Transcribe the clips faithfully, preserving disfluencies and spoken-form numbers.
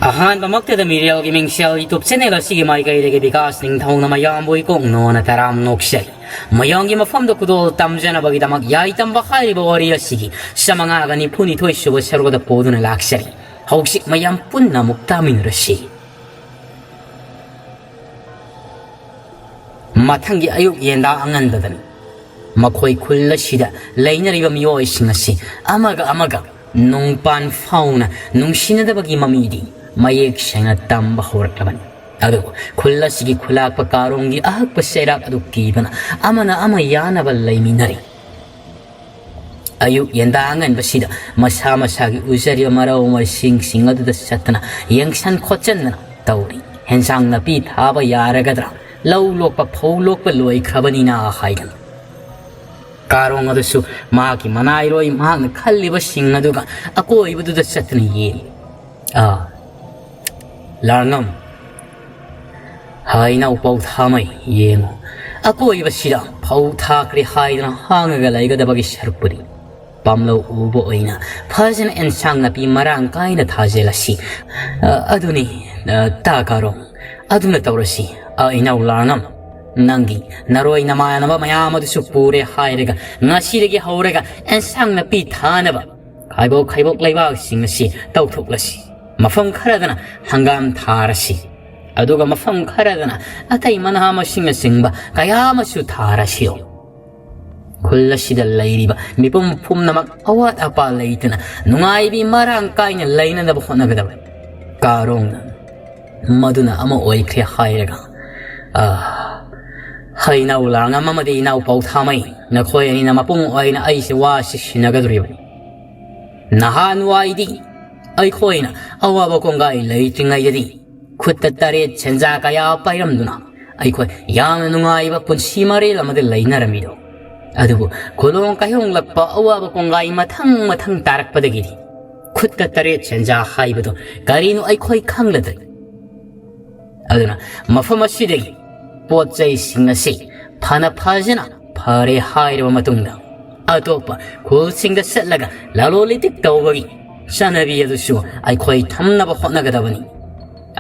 ꯑꯍꯥꯟꯕꯃꯛꯇꯗ ꯃꯤꯔꯦꯜꯒꯤ ꯃꯤꯡꯁꯦꯜ YouTube channel ꯑꯁꯤꯒꯤ ꯃꯥꯏꯀꯩꯗꯒꯤ ꯕꯤꯀꯥꯁ ꯅꯤꯡꯊꯧꯅ ꯃꯌꯥꯝꯕꯨ ꯏꯀꯣꯛ ꯅꯣꯟꯅ ꯇꯔꯥꯝ ꯅꯣꯛꯆꯔꯤ꯫ ꯃꯌꯥꯝꯒꯤ ꯃꯐꯝꯗ ꯈꯨꯗꯣꯜ ꯇꯝꯖꯅꯕꯒꯤꯗꯃꯛ ꯌꯥꯏꯇꯝꯕ ꯍꯥꯏꯔꯤꯕ ꯋꯥꯔꯤ ꯑꯁꯤꯒꯤ ꯆꯥꯃꯉꯥꯒ ꯅꯤꯐꯨ ꯅꯤꯊꯣꯏ ꯁꯨꯕ ꯁꯔꯨꯛ ꯑꯗꯨ ꯄꯨꯗꯨꯅ ꯂꯥꯛꯆꯔꯤ꯫ ꯍꯧꯖꯤꯛ ꯃꯌꯥꯝ ꯄꯨꯟꯅ ꯑꯃꯨꯛ ꯇꯥꯃꯤꯟꯅꯔꯁꯤ꯫ ꯃꯊꯪꯒꯤ ꯑꯌꯨꯛ ꯌꯦꯟꯗꯥ ꯑꯉꯟꯕꯗꯅꯤ꯫ ꯃꯈꯣꯏ ꯈꯨꯜ ꯑꯁꯤꯗ ꯂꯩꯅꯔꯤꯕ ꯃꯤꯑꯣꯏꯁꯤꯡ ꯑꯁꯤ ꯑꯃꯒ ꯑꯃꯒ ꯅꯨꯡꯄꯥꯟ ꯐꯥꯎꯅ ꯅꯨꯡꯁꯤꯅꯗꯕꯒꯤ ꯃꯃꯤꯗꯤ ꯃꯌꯦꯛ ꯁꯦꯡꯅ ꯇꯝꯕ ꯍꯧꯔꯛꯂꯕꯅꯤ꯫ ꯑꯗꯨꯕꯨ ꯈꯨꯜ ꯑꯁꯤꯒꯤ ꯈꯨꯂꯥꯛꯄ ꯀꯥꯔꯣꯡꯒꯤ ꯑꯍꯛꯄ ꯆꯩꯔꯥꯛ ꯑꯗꯨ ꯀꯤꯕꯅ ꯑꯃꯅ ꯑꯃ ꯌꯥꯅꯕ ꯂꯩꯃꯤꯟꯅꯔꯤ꯫ ꯑꯌꯨꯛ ꯌꯦꯟꯗꯥ ꯑꯉꯟꯕꯁꯤꯗ ꯃꯁꯥ ꯃꯁꯥꯒꯤ ꯎꯖꯔꯤꯕ ꯃꯔꯧ ꯃꯔꯤꯁꯤꯡꯁꯤꯡ ꯑꯗꯨꯗ ꯆꯠꯇꯅ ꯌꯦꯡꯁꯟ ꯈꯣꯠꯆꯟꯗꯅ ꯇꯧꯔꯤ꯫ ꯍꯦꯟꯁꯥꯡ ꯅꯥꯄꯤ ꯊꯥꯕ ꯌꯥꯔꯒꯗ꯭ꯔꯥ, ꯂꯧ ꯂꯣꯛꯄ ꯐꯧ ꯂꯣꯛꯄ ꯂꯣꯏꯈ꯭ꯔꯕꯅꯤꯅ ꯍꯥꯏꯗꯅ꯫ ꯀꯥꯔꯣꯡ ꯑꯗꯨꯁꯨ ꯃꯍꯥꯛꯀꯤ ꯃꯅꯥꯏꯔꯣꯏ ꯃꯍꯥꯛꯅ ꯈꯜꯂꯤꯕꯁꯤꯡ ꯑꯗꯨꯒ ꯑꯀꯣꯏꯕꯗꯨꯗ ꯆꯠꯇꯨꯅ ꯌꯦꯡꯂꯤ꯫ ꯑꯥ, ꯂꯥꯡꯉꯝ, ꯍꯩꯅꯧ ꯄꯧꯊꯥꯃꯩ ꯌꯦꯡꯉꯨ, ꯑꯀꯣꯏꯕꯁꯤꯗ ꯐꯧ ꯊꯥꯈ꯭ꯔꯦ ꯍꯥꯏꯗꯅ ꯍꯥꯡꯉꯒ ꯂꯩꯒꯗꯕꯒꯤ ꯁꯔꯨꯛꯄꯨꯗꯤ ꯄꯥꯝꯂꯧ ꯎꯕ ꯑꯣꯏꯅ ꯐꯖꯅ ꯑꯦꯟꯁꯥꯡ ꯅꯥꯄꯤ ꯃꯔꯥꯡ ꯀꯥꯏꯅ ꯊꯥꯖꯤꯜꯂꯁꯤ꯫ ꯑ, ꯑꯗꯨꯅꯤ, ꯑ, ꯇꯥ ꯀꯥꯔꯣꯡ, ꯑꯗꯨꯅ ꯇꯧꯔꯁꯤ꯫ ꯑ, ꯏꯅꯥꯎ ꯂꯥꯡꯉꯝ, ꯅꯪꯒꯤ ꯅꯔꯣꯏ ꯅꯃꯥꯟꯅꯕ ꯃꯌꯥꯝ ꯑꯗꯨꯁꯨ ꯄꯨꯔꯦ ꯍꯥꯏꯔꯒ ꯉꯁꯤꯗꯒꯤ ꯍꯧꯔꯒ ꯑꯦꯟꯁꯥꯡ ꯅꯥꯄꯤ ꯊꯥꯅꯕ ꯈꯥꯏꯕꯣꯛ ꯈꯥꯏꯕꯣꯛ ꯂꯩꯕꯥꯛꯁꯤꯡ ꯑꯁꯤ ꯇꯧꯊꯣꯛꯂꯁꯤ꯫ ꯃꯐꯝ ꯈꯔꯗꯅ ꯍꯪꯒꯥꯝ ꯊꯥꯔꯁꯤ, ꯑꯗꯨꯒ ꯃꯐꯝ ꯈꯔꯗꯅ ꯑꯇꯩ ꯃꯅꯥ ꯃꯁꯤꯡꯅꯆꯤꯡꯕ ꯀꯌꯥ ꯑꯃꯁꯨ ꯊꯥꯔꯁꯤꯔꯣ꯫ ꯈꯨꯜ ꯑꯁꯤꯗ ꯂꯩꯔꯤꯕ ꯃꯤꯄꯨꯝ ꯄꯨꯝꯅꯃꯛ ꯑꯋꯥꯠ ꯑꯄꯥ ꯂꯩꯇꯅ ꯅꯨꯡꯉꯥꯏꯕꯤ ꯃꯔꯥꯡ ꯀꯥꯏꯅ ꯂꯩꯅꯅꯕ ꯍꯣꯠꯅꯒꯗꯕꯅꯤ꯫ ꯀꯥꯔꯣꯡꯅ ꯃꯗꯨꯅ ꯑꯃ ꯑꯣꯏꯈ꯭ꯔꯦ ꯍꯥꯏꯔꯒ, "ꯑꯥ, ꯍꯩꯅꯧ ꯂꯥꯡꯉꯝ ꯑꯃꯗꯤ ꯏꯅꯥꯎ ꯄꯧꯊꯥꯃꯩ, ꯅꯈꯣꯏ ꯑꯅꯤꯅ ꯃꯄꯨꯡ ꯑꯣꯏꯅ ꯑꯩꯁꯦ ꯋꯥꯁꯤ ꯁꯤꯟꯅꯒꯗꯧꯔꯤꯕꯅꯤ꯫ ꯅꯍꯥꯟꯋꯥꯏꯗꯤ ꯑꯩꯈꯣꯏꯅ ꯑꯋꯥꯕ ꯀꯣꯡꯒꯥꯏ ꯂꯩꯇ꯭ꯔꯤꯉꯩꯗꯗꯤ ꯈꯨꯠꯇ ꯇꯔꯦꯠ ꯁꯦꯟꯖꯥ ꯀꯌꯥ ꯄꯥꯏꯔꯝꯗꯨꯅ ꯑꯩꯈꯣꯏ ꯌꯥꯝꯅ ꯅꯨꯡꯉꯥꯏꯕ ꯄꯨꯟꯁꯤ ꯃꯔꯦꯜ ꯑꯃꯗ ꯂꯩꯅꯔꯝꯃꯤꯗꯣ꯫ ꯑꯗꯨꯕꯨ ꯈꯨꯂꯣꯡ ꯀꯥꯏꯍꯣꯡꯂꯛꯄ ꯑꯋꯥꯕ ꯀꯣꯡꯒꯥꯏ ꯃꯊꯪ ꯃꯊꯪ ꯇꯥꯔꯛꯄꯗꯒꯤꯗꯤ ꯈꯨꯠꯇ ꯇꯔꯦꯠ ꯁꯦꯟꯖꯥ ꯍꯥꯏꯕꯗꯣ ꯀꯔꯤꯅꯣ ꯑꯩꯈꯣꯏ ꯈꯪꯂꯗ꯭ꯔꯦ꯫ ꯑꯗꯨꯅ ꯃꯐꯝ ꯑꯁꯤꯗꯒꯤ ꯄꯣꯠ ꯆꯩꯁꯤꯡ ꯑꯁꯤ ꯐꯅ ꯐꯖꯅ ꯐꯔꯦ ꯍꯥꯏꯔꯕ ꯃꯇꯨꯡꯗ ꯑꯇꯣꯞꯄ ꯈꯨꯜꯁꯤꯡꯗ ꯆꯠꯂꯒ ꯂꯂꯣꯟ ꯏꯇꯤꯛ ꯇꯧꯕꯒꯤ ꯆꯠꯅꯕꯤ ꯑꯗꯨꯁꯨ ꯑꯩꯈꯣꯏ ꯊꯝꯅꯕ ꯍꯣꯠꯅꯒꯗꯕꯅꯤ꯫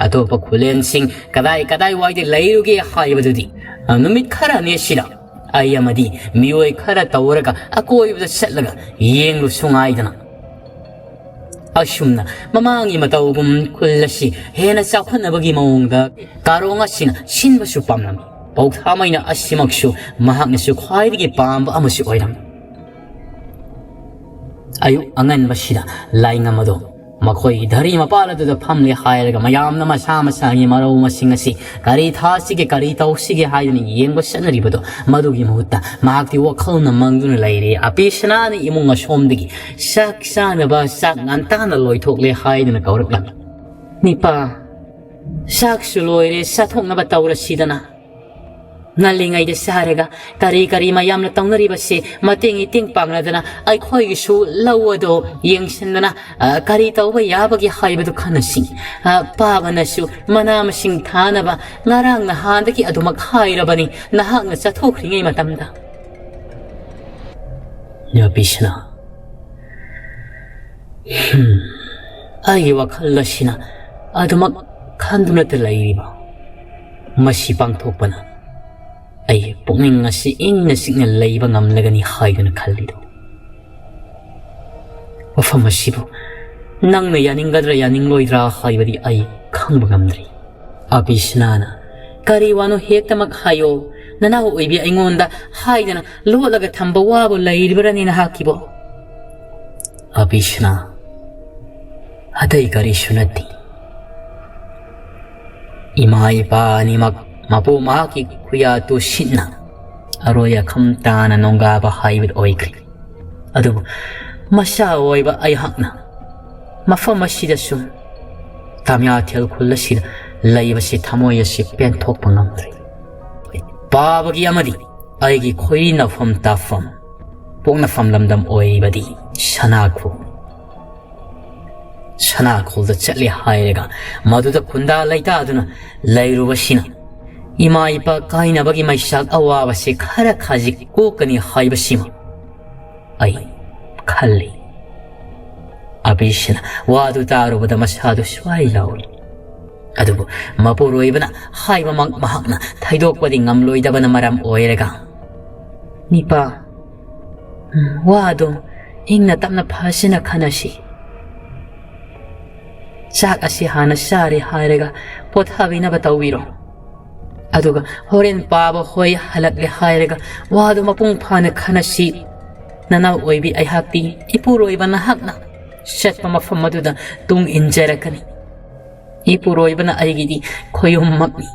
ꯑꯇꯣꯞꯄ ꯈꯨꯂꯦꯟꯁꯤꯡ ꯀꯗꯥꯏ ꯀꯗꯥꯏꯋꯥꯏꯗ ꯂꯩꯔꯨꯒꯦ ꯍꯥꯏꯕꯗꯨꯗꯤ, ꯑ, ꯅꯨꯃꯤꯠ ꯈꯔꯅꯤ ꯑꯁꯤꯗ ꯑꯩ ꯑꯃꯗꯤ ꯃꯤꯑꯣꯏ ꯈꯔ ꯇꯧꯔꯒ ꯑꯀꯣꯏꯕꯗ ꯆꯠꯂꯒ ꯌꯦꯡꯂꯨꯁꯨ ꯉꯥꯏꯗꯅ꯫ ꯑꯁꯨꯝꯅ ꯃꯃꯥꯡꯒꯤ ꯃꯇꯧꯒꯨꯝ ꯈꯨꯜ ꯑꯁꯤ ꯍꯦꯟꯅ ꯆꯥꯎꯈꯠꯅꯕꯒꯤ ꯃꯑꯣꯡꯗ ꯀꯥꯔꯣꯡ ꯑꯁꯤꯅ ꯁꯤꯟꯕꯁꯨ ꯄꯥꯝꯂꯝꯃꯤ꯫ ꯄꯧꯊꯥꯃꯩꯅ ꯑꯁꯤꯃꯛꯁꯨ ꯃꯍꯥꯛꯅꯁꯨ ꯈ꯭ꯋꯥꯏꯗꯒꯤ ꯄꯥꯝꯕ ꯑꯃꯁꯨ ꯑꯣꯏꯔꯝꯃꯤ꯫ ꯑꯌꯨꯛ ꯑꯉꯟꯕꯁꯤꯗ ꯂꯥꯏꯉꯝ ꯑꯗꯣ ꯃꯈꯣꯏꯒꯤ ꯙꯔꯤ ꯃꯄꯥꯜ ꯑꯗꯨꯗ ꯐꯝꯂꯦ ꯍꯥꯏꯔꯒ ꯃꯌꯥꯝꯅ ꯃꯁꯥ ꯃꯁꯥꯒꯤ ꯃꯔꯧ ꯃꯁꯤꯡ ꯑꯁꯤ ꯀꯔꯤ ꯊꯥꯁꯤꯒꯦ, ꯀꯔꯤ ꯇꯧꯁꯤꯒꯦ ꯍꯥꯏꯗꯨꯅ ꯌꯦꯡꯕ ꯆꯠꯅꯔꯤꯕꯗꯣ, ꯃꯗꯨꯒꯤ ꯃꯍꯨꯠꯇ ꯃꯍꯥꯛꯇꯤ ꯋꯥꯈꯜꯅ ꯃꯪꯗꯨꯅ ꯂꯩꯔꯦ꯫ ꯑꯄꯤꯁꯅꯥꯅ ꯏꯃꯨꯡ ꯑꯁꯣꯝꯗꯒꯤ ꯆꯥꯛ ꯆꯥꯅꯕ ꯆꯥꯛ ꯉꯟꯇꯥꯅ ꯂꯣꯏꯊꯣꯛꯂꯦ ꯍꯥꯏꯗꯨꯅ ꯀꯧꯔꯛꯂꯝꯃꯤ꯫ "ꯅꯤꯄꯥ, ꯆꯥꯛꯁꯨ ꯂꯣꯏꯔꯦ, ꯆꯥꯊꯣꯛꯅꯕ ꯇꯧꯔꯁꯤꯗꯅ꯫ ꯉꯜꯂꯤꯉꯩꯗ ꯆꯥꯔꯒ ꯀꯔꯤ ꯀꯔꯤ ꯃꯌꯥꯝꯅ ꯇꯧꯅꯔꯤꯕꯁꯦ ꯃꯇꯦꯡ ꯏꯇꯦꯡ ꯄꯥꯡꯅꯗꯅ ꯑꯩꯈꯣꯏꯒꯤꯁꯨ ꯂꯧ ꯑꯗꯣ ꯌꯦꯡꯁꯤꯟꯗꯅ, ꯑ, ꯀꯔꯤ ꯇꯧꯕ ꯌꯥꯕꯒꯦ ꯍꯥꯏꯕꯗꯨ ꯈꯟꯅꯁꯤ꯫ ꯑ, ꯄꯥꯕꯅꯁꯨ ꯃꯅꯥ ꯃꯁꯤꯡ ꯊꯥꯅꯕ ꯉꯔꯥꯡ ꯅꯍꯥꯟꯗꯒꯤ ꯑꯗꯨꯃꯛ ꯍꯥꯏꯔꯕꯅꯤ, ꯅꯍꯥꯛꯅ ꯆꯠꯊꯣꯛꯈ꯭ꯔꯤꯉꯩ ꯃꯇꯝꯗ꯫" ꯌꯥꯕꯤꯁꯅꯥ, ꯍꯝ, ꯑꯩꯒꯤ ꯋꯥꯈꯜ ꯑꯁꯤꯅ ꯑꯗꯨꯃꯛ ꯈꯟꯗꯨꯅꯇ ꯂꯩꯔꯤꯕ ꯃꯁꯤ ꯄꯥꯡꯊꯣꯛꯄꯅ ꯑꯩꯒꯤ ꯄꯨꯛꯅꯤꯡ ꯑꯁꯤ ꯏꯪꯅ ꯆꯤꯛꯅ ꯂꯩꯕ ꯉꯝꯂꯒꯅꯤ ꯍꯥꯏꯗꯨꯅ ꯈꯜꯂꯤꯗꯣ꯫ ꯋꯥꯐꯝ ꯑꯁꯤꯕꯨ ꯅꯪꯅ ꯌꯥꯅꯤꯡꯒꯗ꯭ꯔꯥ ꯌꯥꯅꯤꯡꯂꯣꯏꯗ꯭ꯔꯥ ꯍꯥꯏꯕꯗꯤ ꯑꯩ ꯈꯪꯕ ꯉꯝꯗ꯭ꯔꯤ꯫ ꯑꯕꯤꯁꯅꯥꯅ, "ꯀꯔꯤ ꯋꯥꯅꯣ ꯍꯦꯛꯇꯃꯛ ꯍꯥꯏꯌꯣ꯫ ꯅꯅꯥꯎ ꯑꯣꯏꯕꯤ ꯑꯩꯉꯣꯟꯗ ꯍꯥꯏꯗꯅ ꯂꯣꯠꯂꯒ ꯊꯝꯕ ꯋꯥꯕꯨ ꯂꯩꯔꯤꯕ꯭ꯔꯅꯦ ꯅꯍꯥꯛꯀꯤꯕꯣ?" ꯑꯕꯤꯁꯅꯥ, "ꯑꯇꯩ ꯀꯔꯤꯁꯨ ꯅꯠꯇꯦ꯫ ꯏꯃꯥ ꯏꯄꯥ ꯑꯅꯤꯃꯛ ꯃꯄꯨ ꯃꯍꯥꯛꯀꯤ ꯈꯨꯌꯥ ꯇꯨꯁꯤꯠꯅ ꯑꯔꯣꯏ ꯑꯈꯝ ꯇꯥꯅ ꯅꯣꯡꯒꯥꯕ ꯍꯥꯏꯕꯗꯨ ꯑꯣꯏꯈ꯭ꯔꯦ꯫ ꯑꯗꯨꯕꯨ ꯃꯆꯥ ꯑꯣꯏꯕ ꯑꯩꯍꯥꯛꯅ ꯃꯐꯝ ꯑꯁꯤꯗ ꯁꯨꯝ ꯇꯥꯃꯤꯌꯥꯊꯦꯜ ꯈꯨꯜ ꯑꯁꯤꯗ ꯂꯩꯕꯁꯤ ꯊꯃꯣꯏ ꯑꯁꯤ ꯄꯦꯟꯊꯣꯛꯄ ꯉꯝꯗ꯭ꯔꯦ꯫ ꯄꯥꯕꯒꯤ ꯑꯃꯗꯤ ꯑꯩꯒꯤ ꯈꯣꯏꯅꯐꯝ ꯇꯥꯐꯝ, ꯄꯣꯛꯅꯐꯝ ꯂꯝꯗꯝ ꯑꯣꯏꯔꯤꯕꯗꯤ ꯁꯅꯥꯈꯣꯜ꯫ ꯁꯅꯥꯈꯣꯜꯗ ꯆꯠꯂꯦ ꯍꯥꯏꯔꯒ ꯃꯗꯨꯗ ꯈꯨꯟꯗꯥ ꯂꯩꯇꯥꯗꯨꯅ ꯂꯩꯔꯨꯕꯁꯤꯅ ꯏꯃꯥ ꯏꯄꯥ ꯀꯥꯏꯅꯕꯒꯤ ꯃꯩꯆꯥꯛ ꯑꯋꯥꯕꯁꯤ ꯈꯔ ꯈꯖꯤꯛ ꯀꯣꯛꯀꯅꯤ ꯍꯥꯏꯕꯁꯤꯃ ꯑꯩ ꯈꯜꯂꯤ꯫ ꯑꯄꯤꯁꯤꯅ ꯋꯥꯗꯨ ꯇꯥꯔꯨꯕꯗ ꯃꯁꯥꯗꯨ ꯁ꯭ꯋꯥꯏ ꯂꯥꯎꯏ꯫ ꯑꯗꯨꯕꯨ ꯃꯄꯨꯔꯣꯏꯕꯅ ꯍꯥꯏꯕꯃꯛ ꯃꯍꯥꯛꯅ ꯊꯩꯗꯣꯛꯄꯗꯤ ꯉꯝꯂꯣꯏꯗꯕꯅ ꯃꯔꯝ ꯑꯣꯏꯔꯒ, "ꯅꯤꯄꯥ, ꯎꯝ, ꯋꯥꯗꯣ ꯏꯪꯅ ꯇꯞꯅ ꯐꯖꯅ ꯈꯟꯅꯁꯤ꯫ ꯆꯥꯛ ꯑꯁꯤ ꯍꯥꯟꯅ ꯆꯥꯔꯦ ꯍꯥꯏꯔꯒ ꯄꯣꯊꯥꯕꯤꯅꯕ ꯇꯧꯕꯤꯔꯣ꯫ ꯑꯗꯨꯒ ꯍꯣꯔꯦꯟ ꯄꯥꯕ ꯍꯣꯏ ꯍꯜꯂꯛꯂꯦ ꯍꯥꯏꯔꯒ ꯋꯥꯗꯨ ꯃꯄꯨꯡ ꯐꯥꯅ ꯈꯟꯅꯁꯤ꯫ ꯅꯅꯥꯎ ꯑꯣꯏꯕꯤ ꯑꯩꯍꯥꯛꯇꯤ ꯏꯄꯨꯔꯣꯏꯕ ꯅꯍꯥꯛꯅ ꯆꯠꯄ ꯃꯐꯝ ꯑꯗꯨꯗ ꯇꯨꯡ ꯏꯟꯖꯔꯛꯀꯅꯤ꯫ ꯏꯄꯨꯔꯣꯏꯕꯅ ꯑꯩꯒꯤꯗꯤ ꯈꯣꯌꯨꯝꯃꯛꯅꯤ"꯫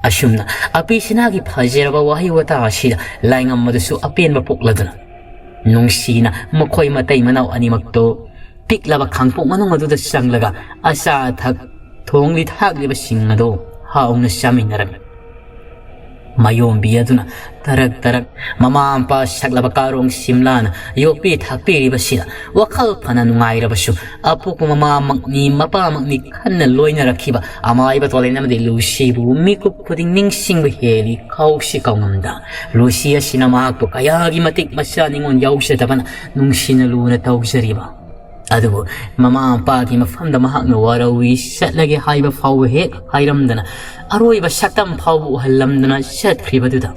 ꯑꯁꯨꯝꯅ ꯑꯄꯤꯁꯤꯅꯥꯒꯤ ꯐꯖꯔꯕ ꯋꯥꯍꯩ ꯋꯥꯇꯥ ꯑꯁꯤꯗ ꯂꯥꯏꯉꯝꯕꯗꯨꯁꯨ ꯑꯄꯦꯟꯕ ꯄꯣꯛꯂꯗꯨꯅ, ꯅꯨꯡꯁꯤꯅ ꯃꯈꯣꯏ ꯃꯇꯩ ꯃꯅꯥꯎ ꯑꯅꯤꯃꯛꯇꯨ ꯄꯤꯛꯂꯕ ꯈꯥꯡꯄꯣꯛ ꯃꯅꯨꯡ ꯑꯗꯨꯗ ꯆꯪꯂꯒ ꯑꯆꯥ ꯑꯊꯛ ꯊꯣꯡꯂꯤ ꯊꯥꯛꯂꯤꯕꯁꯤꯡ ꯑꯗꯨ ꯍꯥꯎꯅ ꯆꯥꯃꯤꯟꯅꯔꯝꯃꯤ꯫ ꯃꯌꯣꯝꯕꯤ ꯑꯗꯨꯅ ꯇꯔꯛ ꯇꯔꯛ ꯃꯃꯥ ꯃꯄꯥ ꯁꯛꯂꯕ ꯀꯥꯔꯣꯡ ꯁꯤꯝꯂꯥꯅ ꯌꯣꯛꯄꯤ ꯊꯥꯛꯄꯤꯔꯤꯕꯁꯤꯗ ꯋꯥꯈꯜ ꯐꯅ ꯅꯨꯡꯉꯥꯏꯔꯕꯁꯨ, ꯑꯄꯣꯛꯄ ꯃꯃꯥꯃꯛꯅꯤ, ꯃꯄꯥꯃꯛꯅꯤ ꯈꯟꯅ ꯂꯣꯏꯅꯔꯛꯈꯤꯕ ꯑꯃꯥꯏꯕ ꯇꯣꯂꯦꯟ ꯑꯃꯗꯤ ꯂꯨꯁꯤꯕꯨ ꯃꯤꯀꯨꯞ ꯈꯨꯗꯤꯡ ꯅꯤꯡꯁꯤꯡꯕ ꯍꯦꯜꯂꯤ꯫ ꯀꯥꯎꯁꯤ ꯀꯥꯎꯉꯝꯗ ꯂꯨꯁꯤ ꯑꯁꯤꯅ ꯃꯍꯥꯛꯄꯨ ꯀꯌꯥꯒꯤ ꯃꯇꯤꯛ ꯃꯆꯥ ꯅꯤꯉꯣꯜ ꯌꯥꯎꯖꯗꯕꯅ ꯅꯨꯡꯁꯤꯅ ꯂꯨꯅ ꯇꯧꯖꯔꯤꯕ꯫ ꯑꯗꯨꯕꯨ ꯃꯃꯥ ꯃꯄꯥꯒꯤ ꯃꯐꯝꯗ ꯃꯍꯥꯛꯅ ꯋꯥꯔꯧꯏ, ꯆꯠꯂꯒꯦ ꯍꯥꯏꯕ ꯐꯥꯎꯕ ꯍꯦꯛ ꯍꯥꯏꯔꯝꯗꯅ, ꯑꯔꯣꯏꯕ ꯁꯛꯇꯝ ꯐꯥꯎꯕ ꯎꯍꯜꯂꯝꯗꯅ ꯆꯠꯈ꯭ꯔꯤꯕꯗꯨꯗ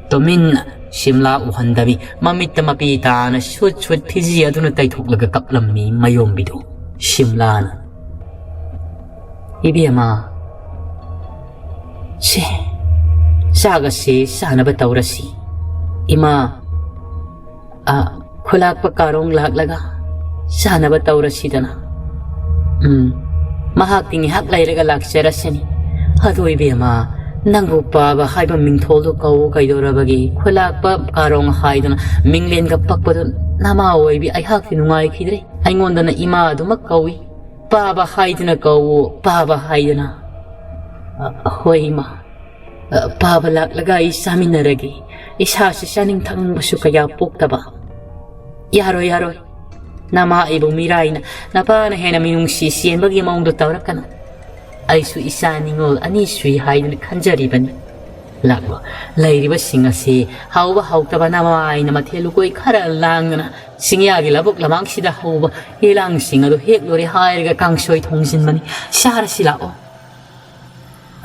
ꯇꯨꯃꯤꯟꯅ ꯁꯤꯝꯂꯥ ꯎꯍꯟꯗꯕꯤ ꯃꯃꯤꯠꯇ ꯃꯄꯤ ꯇꯥꯅ ꯁꯨꯠ ꯁꯨꯠ ꯐꯤꯖꯤ ꯑꯗꯨꯅ ꯇꯩꯊꯣꯛꯂꯒ ꯀꯞꯂꯝꯃꯤ ꯃꯌꯣꯝꯕꯤꯗꯨ꯫ ꯁꯤꯝꯂꯥꯅ, "ꯏꯕꯦꯝꯃ, ꯁꯦ, ꯆꯥꯛ ꯑꯁꯤ ꯆꯥꯅꯕ ꯇꯧꯔꯁꯤ꯫ ꯏꯃꯥ, ꯑ, ꯈꯨꯂꯥꯛꯄ ꯀꯥꯔꯣꯡ ꯂꯥꯛꯂꯒ ꯆꯥꯅꯕ ꯇꯧꯔꯁꯤꯗꯅ꯫ ꯎꯝ, ꯃꯍꯥꯛꯇꯤ ꯉꯥꯏꯍꯥꯛ ꯂꯩꯔꯒ ꯂꯥꯛꯆꯔꯁꯅꯤ꯫ ꯑꯗꯣ ꯏꯕꯦꯝꯃ, ꯅꯪꯕꯨ ꯄꯥꯕ ꯍꯥꯏꯕ ꯃꯤꯡꯊꯣꯜꯗꯨ ꯀꯧ ꯀꯩꯗꯧꯔꯕꯒꯦ? ꯈꯨꯂꯥꯛꯄ ꯀꯥꯔꯣꯡ ꯍꯥꯏꯗꯨꯅ ꯃꯤꯡꯂꯦꯟꯒ ꯄꯛꯄꯗꯨ ꯅꯃꯥ ꯑꯣꯏꯕꯤ ꯑꯩꯍꯥꯛꯇꯤ ꯅꯨꯡꯉꯥꯏꯈꯤꯗ꯭ꯔꯦ꯫ ꯑꯩꯉꯣꯟꯗꯅ ꯏꯃꯥ ꯑꯗꯨꯃꯛ ꯀꯧꯏ꯫ ꯄꯥꯕ ꯍꯥꯏꯗꯨꯅ ꯀꯧꯋꯣ, ꯄꯥꯕ ꯍꯥꯏꯗꯨꯅ"꯫ "ꯑ, ꯍꯣꯏ ꯏꯃꯥ꯫ ꯑ, ꯄꯥꯕ ꯂꯥꯛꯂꯒ ꯑꯩ ꯆꯥꯃꯤꯟꯅꯔꯒꯦ꯫ ꯏꯁꯥꯁꯤ ꯆꯥꯅꯤꯡ ꯊꯛꯅꯤꯡꯕꯁꯨ ꯀꯌꯥ ꯄꯣꯛꯇꯕ"꯫ "ꯌꯥꯔꯣꯏ, ꯌꯥꯔꯣꯏ꯫ ꯅꯃꯥ ꯑꯩꯕꯨ ꯃꯤꯔꯥꯏꯅ ꯅꯄꯥꯅ ꯍꯦꯟꯅ ꯃꯤꯅꯨꯡꯁꯤ ꯆꯦꯟꯕꯒꯤ ꯃꯑꯣꯡꯗꯣ ꯇꯧꯔꯛꯀꯅꯨ꯫ ꯑꯩꯁꯨ ꯏꯆꯥ ꯅꯤꯉꯣꯜ ꯑꯅꯤ ꯁꯨꯏ ꯍꯥꯏꯗꯨꯅ ꯈꯟꯖꯔꯤꯕꯅꯤ꯫ ꯂꯥꯛꯂꯣ, ꯂꯩꯔꯤꯕꯁꯤꯡ ꯑꯁꯤ ꯍꯥꯎꯕ ꯍꯥꯎꯇꯕ ꯅꯃꯥꯏꯅ ꯃꯊꯦꯜ ꯂꯨꯀꯣꯏ ꯈꯔ ꯂꯥꯡꯗꯅ ꯆꯤꯡꯌꯥꯒꯤ ꯂꯧꯕꯨꯛ ꯂꯃꯥꯡꯁꯤꯗ ꯍꯧꯕ ꯍꯩꯂꯥꯡꯁꯤꯡ ꯑꯗꯨ ꯍꯦꯛꯂꯨꯔꯦ ꯍꯥꯏꯔꯒ ꯀꯥꯡꯁꯣꯏ ꯊꯣꯡꯖꯤꯟꯕꯅꯤ꯫ ꯆꯥꯔꯁꯤ ꯂꯥꯛꯑꯣ꯫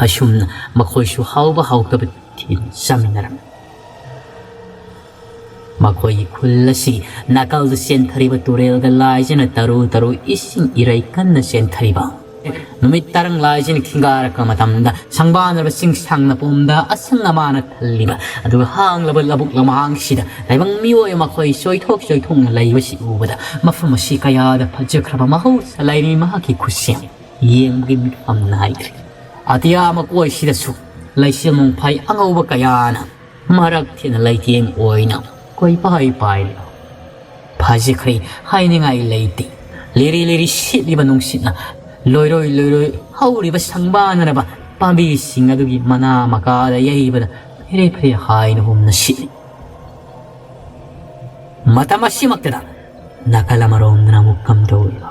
ꯑꯁꯨꯝꯅ ꯃꯈꯣꯏꯁꯨ ꯍꯥꯎꯕ ꯍꯥꯎꯇꯕ ꯊꯤꯗꯨꯅ ꯆꯥꯃꯤꯟꯅꯔꯝꯃꯤ꯫ ꯃꯈꯣꯏꯒꯤ ꯈꯨꯜ ꯑꯁꯤꯒꯤ ꯅꯥꯀꯜꯗ ꯆꯦꯟꯊꯔꯤꯕ ꯇꯨꯔꯦꯜꯒ ꯂꯥꯏꯖꯅ ꯇꯔꯨ ꯇꯔꯨ ꯏꯁꯤꯡ ꯏꯔꯩ ꯀꯟꯅ ꯆꯦꯟꯊꯔꯤꯕ꯫ ꯅꯨꯃꯤꯠ ꯇꯔꯪ ꯂꯥꯏꯖꯅ ꯈꯤꯡꯒꯥꯔꯛꯄ ꯃꯇꯝꯗ ꯁꯪꯕꯥꯟꯅꯔꯕ ꯆꯤꯡꯁꯥꯡ ꯅꯄꯣꯝꯗ ꯑꯁꯪ ꯑꯃꯥꯅ ꯊꯜꯂꯤꯕ, ꯑꯗꯨꯒ ꯍꯥꯡꯂꯕ ꯂꯧꯕꯨꯛ ꯂꯃꯥꯡꯁꯤꯗ ꯇꯥꯏꯕꯪ ꯃꯤꯑꯣꯏ ꯃꯈꯣꯏ ꯆꯣꯏꯊꯣꯛ ꯆꯣꯏꯊꯣꯛꯅ ꯂꯩꯕꯁꯤ ꯎꯕꯗ ꯃꯐꯝ ꯑꯁꯤ ꯀꯌꯥꯗ ꯐꯖꯈ꯭ꯔꯕ ꯃꯍꯧꯁꯥ ꯂꯥꯏꯔꯤ ꯃꯍꯥꯛꯀꯤ ꯈꯨꯠꯁꯦꯝ ꯌꯦꯡꯕꯒꯤ ꯃꯤꯠꯐꯝ ꯅꯥꯏꯗ꯭ꯔꯦ꯫ ꯑꯇꯤꯌꯥ ꯃꯀꯣꯏꯁꯤꯗꯁꯨ ꯂꯩꯆꯤꯜ ꯅꯣꯡꯐꯥꯏ ꯑꯉꯧꯕ ꯀꯌꯥꯅ ꯃꯔꯛ ꯊꯦꯠꯅ ꯂꯩꯇꯦꯡ ꯑꯣꯏꯅ ꯀꯣꯏꯄꯥꯏ ꯄꯥꯏꯔꯤ꯫ ꯐꯖꯈ꯭ꯔꯦ ꯍꯥꯏꯅꯤꯡꯉꯥꯏ ꯂꯩꯇꯦ꯫ ꯂꯤꯔꯤ ꯂꯤꯔꯤ ꯁꯤꯠꯂꯤꯕ ꯅꯨꯡꯁꯤꯠꯅ ꯂꯣꯏꯔꯣꯏ ꯂꯣꯏꯔꯣꯏ ꯍꯧꯔꯤꯕ ꯁꯪꯕꯥꯅꯔꯕ ꯄꯥꯝꯕꯤꯁꯤꯡ ꯑꯗꯨꯒꯤ ꯃꯅꯥ ꯃꯀꯥꯗ ꯌꯩꯕꯗ ꯐꯦꯔꯦ ꯐꯦꯔꯦ ꯍꯥꯏꯅ ꯍꯨꯝꯅ ꯁꯤꯠꯂꯤ꯫ ꯃꯇꯝ ꯑꯁꯤꯃꯛꯇꯗ ꯅꯥꯀꯜ ꯑꯃꯔꯣꯝꯗꯅ ꯑꯃꯨꯛ ꯀꯝꯗꯧꯔꯤꯕ?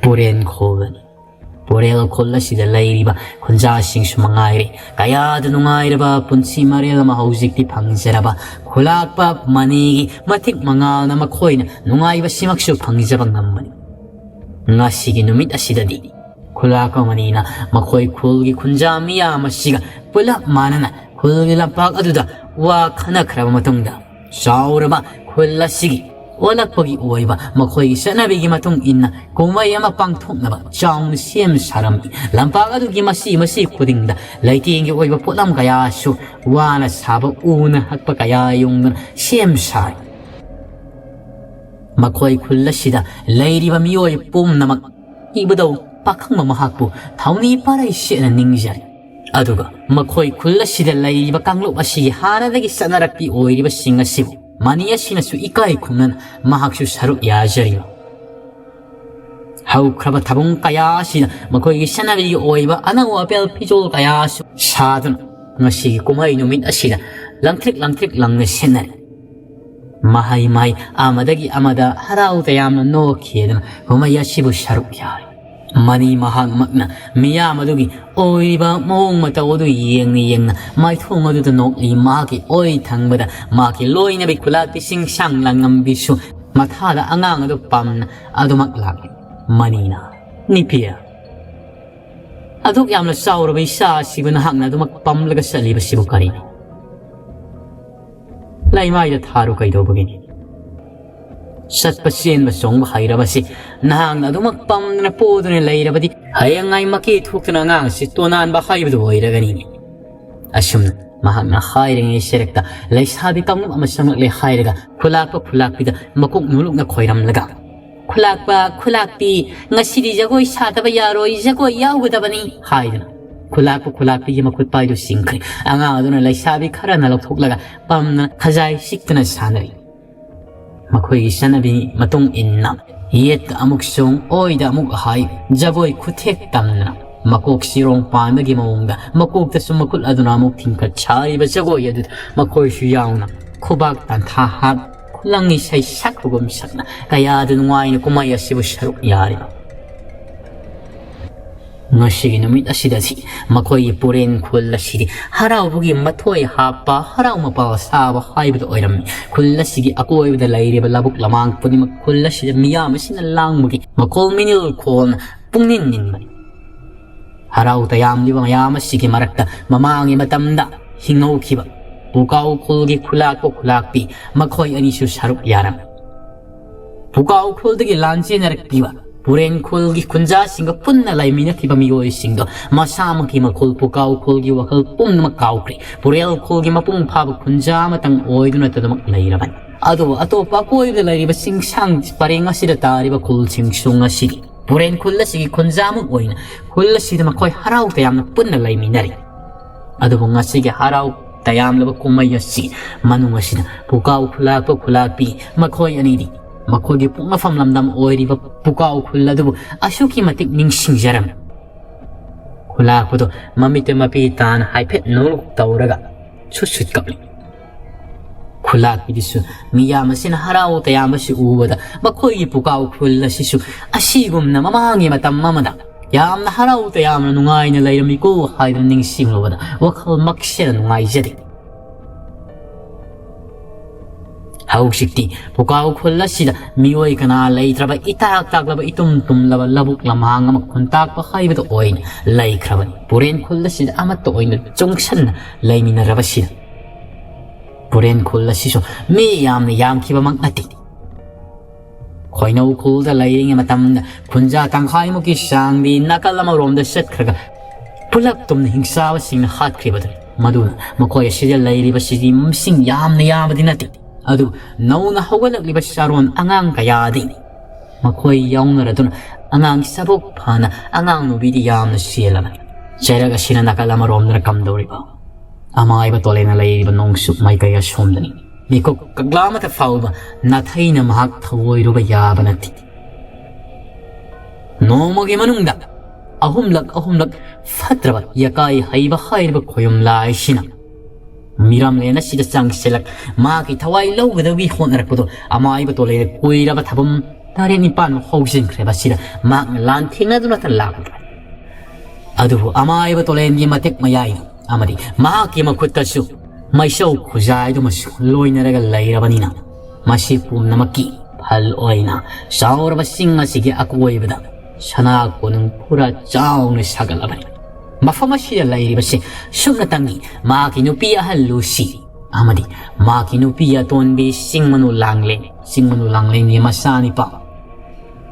ꯄꯨꯔꯦꯟ ꯈꯣꯜꯂꯅꯤ꯫ ꯄꯨꯔꯦꯜ ꯈꯨꯜ ꯑꯁꯤꯗ ꯂꯩꯔꯤꯕ ꯈꯨꯟꯖꯥꯁꯤꯡꯁꯨ ꯃꯉꯥꯏꯔꯦ, ꯀꯌꯥꯗ ꯅꯨꯡꯉꯥꯏꯔꯕ ꯄꯨꯟꯁꯤ ꯃꯔꯦꯜ ꯑꯃ ꯍꯧꯖꯤꯛꯇꯤ ꯐꯪꯖꯔꯕ ꯈꯨꯂꯥꯛꯄ ꯃꯅꯤꯒꯤ ꯃꯇꯤꯛ ꯃꯉꯥꯜꯅ ꯃꯈꯣꯏꯅ ꯅꯨꯡꯉꯥꯏꯕꯁꯤꯃꯛꯁꯨ ꯐꯪꯖꯕ ꯉꯝꯕꯅꯤ꯫ ꯉꯁꯤꯒꯤ ꯅꯨꯃꯤꯠ ꯑꯁꯤꯗꯗꯤ ꯈꯨꯂꯥꯛꯄ ꯃꯅꯤꯅ ꯃꯈꯣꯏ ꯈꯨꯜꯒꯤ ꯈꯨꯟꯖꯥ ꯃꯤꯌꯥꯝ ꯑꯁꯤꯒ ꯄꯨꯂꯞ ꯃꯥꯟꯅꯅ ꯈꯨꯜꯒꯤ ꯂꯝꯄꯥꯛ ꯑꯗꯨꯗ ꯋꯥ ꯈꯟꯅꯈ꯭ꯔꯕ ꯃꯇꯨꯡꯗ, ꯆꯥꯎꯔꯕ ꯈꯨꯜ ꯑꯁꯤꯒꯤ ꯑꯣꯜꯂꯛꯄꯒꯤ ꯑꯣꯏꯕ ꯃꯈꯣꯏꯒꯤ ꯆꯠꯅꯕꯤꯒꯤ ꯃꯇꯨꯡ ꯏꯟꯅ ꯀꯨꯝꯍꯩ ꯑꯃ ꯄꯥꯡꯊꯣꯛꯅꯕ ꯆꯥꯎꯅ ꯁꯦꯝ ꯁꯥꯔꯝꯃꯤ꯫ ꯂꯝꯄꯥꯛ ꯑꯗꯨꯒꯤ ꯃꯁꯤ ꯃꯁꯤ ꯈꯨꯗꯤꯡꯗ ꯂꯩꯇꯦꯡꯒꯤ ꯑꯣꯏꯕ ꯄꯣꯠꯂꯝ ꯀꯌꯥꯁꯨ ꯋꯥꯅ ꯁꯥꯕ ꯎꯅ ꯍꯛꯄ ꯀꯌꯥ ꯌꯨꯡꯗꯨꯅ ꯁꯦꯝ ꯁꯥꯔꯤ꯫ ꯃꯈꯣꯏ ꯈꯨꯜ ꯑꯁꯤꯗ ꯂꯩꯔꯤꯕ ꯃꯤꯑꯣꯏ ꯄꯨꯝꯅꯃꯛ ꯏꯕꯨꯙꯧ ꯄꯥꯈꯪꯕ ꯃꯍꯥꯛꯄꯨ ꯊꯧꯅꯤ ꯄꯥꯔꯩ ꯁꯦꯠꯅ ꯅꯤꯡꯖꯔꯤ꯫ ꯑꯗꯨꯒ ꯃꯈꯣꯏ ꯈꯨꯜ ꯑꯁꯤꯗ ꯂꯩꯔꯤꯕ ꯀꯥꯡꯂꯨꯞ ꯑꯁꯤꯒꯤ ꯍꯥꯟꯅꯗꯒꯤ ꯆꯠꯅꯔꯛꯄꯤ ꯑꯣꯏꯔꯤꯕꯁꯤꯡ ꯑꯁꯤꯕꯨ ꯃꯅꯤ ꯑꯁꯤꯅꯁꯨ ꯏꯀꯥꯏ ꯈꯨꯝꯅꯅ ꯃꯍꯥꯛꯁꯨ ꯁꯔꯨꯛ ꯌꯥꯖꯔꯤꯕ꯫ ꯍꯧꯈ꯭ꯔꯕ ꯊꯕꯛ ꯀꯌꯥ ꯑꯁꯤꯗ ꯃꯈꯣꯏꯒꯤ ꯆꯠꯅꯕꯤꯒꯤ ꯑꯣꯏꯕ ꯑꯅꯧ ꯑꯄꯦꯜ ꯐꯤꯖꯣꯜ ꯀꯌꯥꯁꯨ ꯁꯥꯗꯨꯅ ꯉꯁꯤꯒꯤ ꯀꯨꯝꯍꯩ ꯅꯨꯃꯤꯠ ꯑꯁꯤꯗ ꯂꯪꯊ꯭ꯔꯤꯛ ꯂꯪꯊ꯭ꯔꯤꯛ ꯂꯪꯅ ꯁꯤꯟꯅꯔꯤ꯫ ꯃꯍꯩ ꯃꯍꯩ ꯑꯃꯗꯒꯤ ꯑꯃꯗ ꯍꯔꯥꯎ ꯇꯌꯥꯝꯅ ꯅꯣꯛꯈꯤꯗꯨꯅ ꯀꯨꯝꯍꯩ ꯑꯁꯤꯕꯨ ꯁꯔꯨꯛ ꯌꯥꯔꯤ꯫ ꯃꯅꯤ ꯃꯍꯥꯛꯃꯛꯅ ꯃꯤꯌꯥꯝ ꯑꯗꯨꯒꯤ ꯑꯣꯏꯔꯤꯕ ꯃꯑꯣꯡ ꯃꯇꯧ ꯑꯗꯨ ꯌꯦꯡꯅ ꯌꯦꯡꯅ ꯃꯥꯏꯊꯣꯡ ꯑꯗꯨꯗ ꯅꯣꯛꯂꯤ꯫ ꯃꯍꯥꯛꯀꯤ ꯑꯣꯏ ꯊꯪꯕꯗ ꯃꯍꯥꯛꯀꯤ ꯂꯣꯏꯅꯕꯤ ꯈꯨꯂꯥꯛꯄꯤꯁꯤꯡ ꯁꯥꯡ ꯂꯥꯡꯉꯝꯕꯤꯁꯨ ꯃꯊꯥꯗ ꯑꯉꯥꯡ ꯑꯗꯨ ꯄꯝꯅ ꯑꯗꯨꯃꯛ ꯂꯥꯛꯂꯤ꯫ ꯃꯅꯤꯅ, "ꯅꯤꯄꯤꯌꯥ, ꯑꯗꯨꯛ ꯌꯥꯝꯅ ꯆꯥꯎꯔꯕ ꯏꯆꯥ ꯑꯁꯤꯕꯨ ꯅꯍꯥꯛꯅ ꯑꯗꯨꯃꯛ ꯄꯝꯂꯒ ꯆꯠꯂꯤꯕꯁꯤꯕꯨ ꯀꯔꯤꯅꯣ? ꯂꯩꯃꯥꯏꯗ ꯊꯥꯔꯨ ꯀꯩꯗꯧꯕꯒꯤꯅꯤ? ꯆꯠꯄ ꯆꯦꯟꯕ ꯆꯣꯡꯕ ꯍꯩꯔꯕꯁꯤ ꯅꯍꯥꯛꯅ ꯑꯗꯨꯃꯛ ꯄꯝꯗꯅ ꯄꯣꯗꯨꯅ ꯂꯩꯔꯕꯗꯤ ꯍꯌꯦꯡꯉꯥꯏ ꯃꯀꯦ ꯊꯣꯛꯇꯨꯅ ꯑꯉꯥꯡ ꯑꯁꯤ ꯇꯣꯅꯥꯟꯕ ꯍꯥꯏꯕꯗꯨ ꯑꯣꯏꯔꯒꯅꯤ꯫" ꯑꯁꯨꯝꯅ ꯃꯍꯥꯛꯅ ꯍꯥꯏꯔꯤꯉꯩ ꯁꯦꯔꯛꯇ ꯂꯩꯁꯥꯕꯤ ꯀꯥꯡꯂꯨꯞ ꯑꯃ ꯆꯪꯂꯛꯂꯦ ꯍꯥꯏꯔꯒ ꯈꯨꯂꯥꯛꯄ ꯈꯨꯂꯥꯛꯄꯤꯗ ꯃꯀꯣꯛ ꯅꯣꯂꯨꯛꯅ ꯈꯣꯏꯔꯝꯂꯒ, "ꯈꯨꯂꯥꯛꯄ ꯈꯨꯂꯥꯛꯄꯤ, ꯉꯁꯤꯗꯤ ꯖꯒꯣꯏ ꯁꯥꯗꯕ ꯌꯥꯔꯣꯏ, ꯖꯒꯣꯏ ꯌꯥꯎꯒꯗꯕꯅꯤ" ꯍꯥꯏꯗꯨꯅ ꯈꯨꯂꯥꯛꯄ ꯈꯨꯂꯥꯛꯄꯤꯒꯤ ꯃꯈꯨꯠ ꯄꯥꯏꯗꯨ ꯆꯤꯡꯈ꯭ꯔꯦ꯫ ꯑꯉꯥꯡ ꯑꯗꯨꯅ ꯂꯩꯁꯥꯕꯤ ꯈꯔꯅ ꯂꯧꯊꯣꯛꯂꯒ ꯄꯝꯅ ꯈꯖꯥꯏ ꯁꯤꯛꯇꯨꯅ ꯁꯥꯟꯅꯔꯤ꯫ ꯃꯈꯣꯏꯒꯤ ꯆꯠꯅꯕꯤ ꯃꯇꯨꯡ ꯏꯟꯅ ꯌꯦꯠꯇ ꯑꯃꯨꯛ ꯆꯣꯡ, ꯑꯣꯏꯗ ꯑꯃꯨꯛ ꯍꯥꯏ, ꯖꯒꯣꯏ ꯈꯨꯊꯦꯛ ꯇꯝꯗꯅ ꯃꯀꯣꯛ ꯁꯤꯔꯣꯡ ꯄꯥꯟꯕꯒꯤ ꯃꯑꯣꯡꯗ ꯃꯀꯣꯛꯇꯁꯨ ꯃꯈꯨꯠ ꯑꯗꯨꯅ ꯑꯃꯨꯛ ꯊꯤꯡꯀꯠ ꯁꯥꯔꯤꯕ ꯖꯒꯣꯏ ꯑꯗꯨꯗ ꯃꯈꯣꯏꯁꯨ ꯌꯥꯎꯅ ꯈꯨꯕꯥꯛ ꯇꯟꯊꯥ ꯍꯥꯞ, ꯈꯨꯂꯪ ꯏꯁꯩ ꯁꯛꯄꯒꯨꯝ ꯁꯛꯅ ꯀꯌꯥꯗ ꯅꯨꯡꯉꯥꯏꯅ ꯀꯨꯝꯍꯩ ꯑꯁꯤꯕꯨ ꯁꯔꯨꯛ ꯌꯥꯔꯤꯕ꯫ ꯉꯁꯤꯒꯤ ꯅꯨꯃꯤꯠ ꯑꯁꯤꯗꯗꯤ ꯃꯈꯣꯏꯒꯤ ꯄꯨꯔꯦꯟ ꯈꯨꯜ ꯑꯁꯤꯗꯤ ꯍꯔꯥꯎꯕꯒꯤ ꯃꯊꯣꯏ ꯍꯥꯞꯄ, ꯍꯔꯥꯎ ꯃꯄꯥꯜ ꯁꯥꯕ ꯍꯥꯏꯕꯗꯨ ꯑꯣꯏꯔꯝꯃꯤ꯫ ꯈꯨꯜ ꯑꯁꯤꯒꯤ ꯑꯀꯣꯏꯕꯗ ꯂꯩꯔꯤꯕ ꯂꯧꯕꯨꯛ ꯂꯃꯥꯡ ꯄꯨꯝꯅꯃꯛ ꯈꯨꯜ ꯑꯁꯤꯗ ꯃꯤꯌꯥꯝ ꯑꯁꯤꯅ ꯂꯥꯡꯕꯒꯤ ꯃꯈꯣꯜ ꯃꯤꯅꯤꯜ ꯈꯣꯜꯅ ꯄꯨꯡꯅꯤꯟ ꯅꯤꯟꯕꯅꯤ꯫ ꯍꯔꯥꯎ ꯇꯌꯥꯝꯂꯤꯕ ꯃꯌꯥꯝ ꯑꯁꯤꯒꯤ ꯃꯔꯛꯇ ꯃꯃꯥꯡꯒꯤ ꯃꯇꯝꯗ ꯍꯤꯡꯍꯧꯈꯤꯕ ꯄꯨꯀꯥꯎ ꯈꯨꯜꯒꯤ ꯈꯨꯂꯥꯛꯄ ꯈꯨꯂꯥꯛꯄꯤ ꯃꯈꯣꯏ ꯑꯅꯤꯁꯨ ꯁꯔꯨꯛ ꯌꯥꯔꯝꯃꯤ꯫ ꯄꯨꯀꯥꯎ ꯈꯨꯜꯗꯒꯤ ꯂꯥꯟꯖꯦꯟꯅꯔꯛꯄꯤꯕ ꯄꯨꯔꯦꯟ ꯈꯨꯜꯒꯤ ꯈꯨꯟꯖꯥꯁꯤꯡꯒ ꯄꯨꯟꯅ ꯂꯩꯃꯤꯟꯅꯈꯤꯕ ꯃꯤꯑꯣꯏꯁꯤꯡꯗꯣ ꯃꯁꯥꯃꯛꯀꯤ ꯃꯈꯨꯜ ꯄꯨꯀꯥꯎ ꯈꯨꯜꯒꯤ ꯋꯥꯈꯜ ꯄꯨꯝꯅꯃꯛ ꯀꯥꯎꯈ꯭ꯔꯦ꯫ ꯄꯨꯔꯦꯜ ꯈꯨꯜꯒꯤ ꯃꯄꯨꯡ ꯐꯥꯕ ꯈꯨꯟꯖꯥ ꯑꯃꯇꯪ ꯑꯣꯏꯗꯨꯅ ꯑꯗꯨꯃꯛ ꯂꯩꯔꯕꯅꯤ꯫ ꯑꯗꯨꯕꯨ ꯑꯇꯣꯞꯄ ꯑꯀꯣꯏꯕꯗ ꯂꯩꯔꯤꯕ ꯆꯤꯡꯁꯥꯡ ꯄꯔꯦꯡ ꯑꯁꯤꯗ ꯇꯥꯔꯤꯕ ꯈꯨꯜꯁꯤꯡꯁꯨ ꯉꯁꯤꯗꯤ ꯄꯨꯔꯦꯟ ꯈꯨꯜ ꯑꯁꯤꯒꯤ ꯈꯨꯟꯖꯥꯃꯛ ꯑꯣꯏꯅ ꯈꯨꯜ ꯑꯁꯤꯗ ꯃꯈꯣꯏ ꯍꯔꯥꯎ ꯇꯌꯥꯝꯅ ꯄꯨꯟꯅ ꯂꯩꯃꯤꯟꯅꯔꯤ꯫ ꯑꯗꯨꯕꯨ ꯉꯁꯤꯒꯤ ꯍꯔꯥꯎ ꯇꯌꯥꯝꯂꯕ ꯀꯨꯝꯍꯩ ꯑꯁꯤ ꯃꯅꯨꯡ ꯑꯁꯤꯗ ꯄꯨꯀꯥꯎ ꯈꯨꯂꯥꯛꯄ ꯈꯨꯂꯥꯛꯄꯤ ꯃꯈꯣꯏ ꯑꯅꯤꯗꯤ ꯃꯈꯣꯏꯒꯤ ꯄꯣꯛꯅꯐꯝ ꯂꯝꯗꯝ ꯑꯣꯏꯔꯤꯕ ꯄꯨꯀꯥꯎ ꯈꯨꯜ ꯑꯗꯨꯕꯨ ꯑꯁꯨꯛꯀꯤ ꯃꯇꯤꯛ ꯅꯤꯡꯁꯤꯡꯖꯔꯝꯃꯤ꯫ ꯈꯨꯂꯥꯛꯄꯗꯨ ꯃꯃꯤꯠꯇ ꯃꯄꯤ ꯇꯥꯅ ꯍꯥꯏꯐꯦꯠ ꯅꯣꯛ ꯇꯧꯔꯒ ꯁꯨꯠ ꯁꯨꯠ ꯀꯞꯂꯤ꯫ ꯈꯨꯂꯥꯛꯄꯤꯗꯨꯁꯨ ꯃꯤꯌꯥꯝ ꯑꯁꯤꯅ ꯍꯔꯥꯎ ꯇꯌꯥꯝꯕꯁꯤ ꯎꯕꯗ ꯃꯈꯣꯏꯒꯤ ꯄꯨꯀꯥꯎ ꯈꯨꯜ ꯑꯁꯤꯁꯨ ꯑꯁꯤꯒꯨꯝꯅ ꯃꯃꯥꯡꯒꯤ ꯃꯇꯝ ꯑꯃꯗ ꯌꯥꯝꯅ ꯍꯔꯥꯎ ꯇꯌꯥꯝꯅ ꯅꯨꯡꯉꯥꯏꯅ ꯂꯩꯔꯝꯃꯤꯀꯣ ꯍꯥꯏꯗꯨꯅ ꯅꯤꯡꯁꯤꯡꯂꯨꯕꯗ ꯋꯥꯈꯜ ꯃꯛꯁꯦꯅ ꯅꯨꯡꯉꯥꯏꯖꯗꯦ꯫ ꯍꯧꯖꯤꯛꯇꯤ ꯄꯨꯀꯥꯎ ꯈꯨꯜ ꯑꯁꯤꯗ ꯃꯤꯑꯣꯏ ꯀꯅꯥ ꯂꯩꯇ꯭ꯔꯕ, ꯏꯇꯥꯛ ꯇꯥꯛꯂꯕ, ꯏꯇꯨꯝ ꯇꯨꯝꯂꯕ ꯂꯧꯕꯨꯛ ꯂꯝꯍꯥꯡ ꯑꯃ ꯈꯨꯟꯇꯥꯛꯄ ꯍꯥꯏꯕꯗꯨ ꯑꯣꯏꯅ ꯂꯩꯈ꯭ꯔꯕꯅꯤ꯫ ꯄꯨꯔꯦꯟ ꯈꯨꯜ ꯑꯁꯤꯗ ꯑꯃꯠꯇ ꯑꯣꯏꯅ ꯆꯨꯡꯁꯟꯅ ꯂꯩꯃꯤꯟꯅꯔꯕꯁꯤꯗ ꯄꯨꯔꯦꯟ ꯈꯨꯜ ꯑꯁꯤꯁꯨ ꯃꯤ ꯌꯥꯝꯅ ꯌꯥꯝꯈꯤꯕꯃꯛ ꯅꯠꯇꯦ꯫ ꯈꯣꯏꯅꯧ ꯈꯨꯜꯗ ꯂꯩꯔꯤꯉꯩ ꯃꯇꯝꯗ ꯈꯨꯟꯖꯥ ꯇꯪꯈꯥꯏꯃꯨꯛꯀꯤ ꯆꯥꯡꯗꯤ ꯅꯥꯀꯜ ꯑꯃꯔꯣꯝꯗ ꯆꯠꯈ꯭ꯔꯒ ꯄꯨꯂꯞ ꯇꯨꯝꯅ ꯍꯤꯡꯆꯥꯕꯁꯤꯡꯅ ꯍꯥꯠꯈ꯭ꯔꯤꯕꯗꯨꯅꯤ꯫ ꯃꯗꯨꯅ ꯃꯈꯣꯏ ꯑꯁꯤꯗ ꯂꯩꯔꯤꯕꯁꯤꯗꯤ ꯃꯁꯤꯡ ꯌꯥꯝꯅ ꯌꯥꯝꯕꯗꯤ ꯅꯠꯇꯦ꯫ ꯑꯗꯨ ꯅꯧꯅ ꯍꯧꯒꯠꯂꯛꯂꯤꯕ ꯆꯥꯔꯣꯟ ꯑꯉꯥꯡ ꯀꯌꯥꯗꯤ ꯃꯈꯣꯏ ꯌꯥꯎꯅꯔꯗꯨꯅ ꯑꯉꯥꯡ ꯆꯕꯣꯛ ꯐꯅ ꯑꯉꯥꯡ ꯅꯨꯕꯤꯗꯤ ꯌꯥꯝꯅ ꯆꯦꯜꯂꯕꯅꯤ꯫ ꯆꯩꯔꯛ ꯑꯁꯤꯅ ꯅꯥꯀꯜ ꯑꯃꯔꯣꯝꯗꯅ ꯀꯝꯗꯧꯔꯤꯕ? ꯑꯃꯥꯏꯕ ꯇꯣꯂꯦꯅ ꯂꯩꯔꯤꯕ ꯅꯣꯡꯆꯨꯞ ꯃꯥꯏꯀꯩ ꯑꯁꯣꯝꯗꯅꯤ꯫ ꯃꯤꯀꯨꯞ ꯀꯛꯂꯥ ꯑꯃꯇ ꯐꯥꯎꯕ ꯅꯥꯊꯩꯅ ꯃꯍꯥꯛ ꯊꯧꯑꯣꯏꯔꯨꯕ ꯌꯥꯕ ꯅꯠꯇꯦ꯫ ꯅꯣꯡꯃꯒꯤ ꯃꯅꯨꯡꯗ ꯑꯍꯨꯝꯂꯛ ꯑꯍꯨꯝꯂꯛ ꯐꯠꯇ꯭ꯔꯕ ꯌꯀꯥꯏ ꯍꯩꯕ ꯍꯥꯏꯔꯤꯕ ꯈꯣꯌꯨꯝ ꯂꯥꯏꯁꯤꯅ ꯃꯤꯔꯝꯂꯦꯟ ꯑꯁꯤꯗ ꯆꯪꯁꯤꯜꯂꯛ ꯃꯍꯥꯛꯀꯤ ꯊꯋꯥꯏ ꯂꯧꯒꯗꯕꯒꯤ ꯍꯣꯠꯅꯔꯛꯄꯗꯣ ꯑꯃꯥꯏꯕ ꯇꯣꯂꯦꯅ ꯀꯨꯏꯔꯕ ꯊꯕꯝ ꯇꯔꯦꯠ ꯅꯤꯄꯥꯟ ꯍꯧꯖꯤꯟꯈ꯭ꯔꯦꯕ ꯑꯁꯤꯗ ꯃꯍꯥꯛꯅ ꯂꯥꯟ ꯊꯦꯡꯅꯗꯨꯅꯇ ꯂꯥꯛꯂꯤꯕ꯫ ꯑꯗꯨꯕꯨ ꯑꯃꯥꯏꯕ ꯇꯣꯂꯦꯟꯒꯤ ꯃꯇꯤꯛ ꯃꯌꯥꯏ ꯑꯃꯗꯤ ꯃꯍꯥꯛꯀꯤ ꯃꯈꯨꯠꯇꯁꯨ ꯃꯩꯁꯧ ꯈꯨꯖꯥꯏꯗꯨꯃꯁꯨ ꯂꯣꯏꯅꯔꯒ ꯂꯩꯔꯕꯅꯤꯅ ꯃꯁꯤ ꯄꯨꯝꯅꯃꯛꯀꯤ ꯐꯜ ꯑꯣꯏꯅ ꯆꯥꯎꯔꯕ ꯆꯤꯡ ꯑꯁꯤꯒꯤ ꯑꯀꯣꯏꯕꯗ ꯁꯅꯥ ꯀꯣꯅꯨꯡ ꯄꯨꯔꯥ ꯆꯥꯎꯅ ꯁꯥꯒꯠꯂꯕꯅꯤ꯫ ꯃꯐꯝ ꯑꯁꯤꯗ ꯂꯩꯔꯤꯕꯁꯤ ꯁꯨꯞꯅꯇꯪꯒꯤ ꯃꯍꯥꯛꯀꯤ ꯅꯨꯄꯤ ꯑꯍꯜ ꯂꯨꯁꯤ ꯑꯃꯗꯤ ꯃꯍꯥꯛꯀꯤ ꯅꯨꯄꯤ ꯑꯇꯣꯟꯕꯤ ꯆꯤꯡꯃꯅꯨ ꯂꯥꯡꯂꯦꯟ, ꯆꯤꯡꯃꯅꯨ ꯂꯥꯡꯂꯦꯟꯒꯤ ꯃꯆꯥꯅꯤꯄꯥ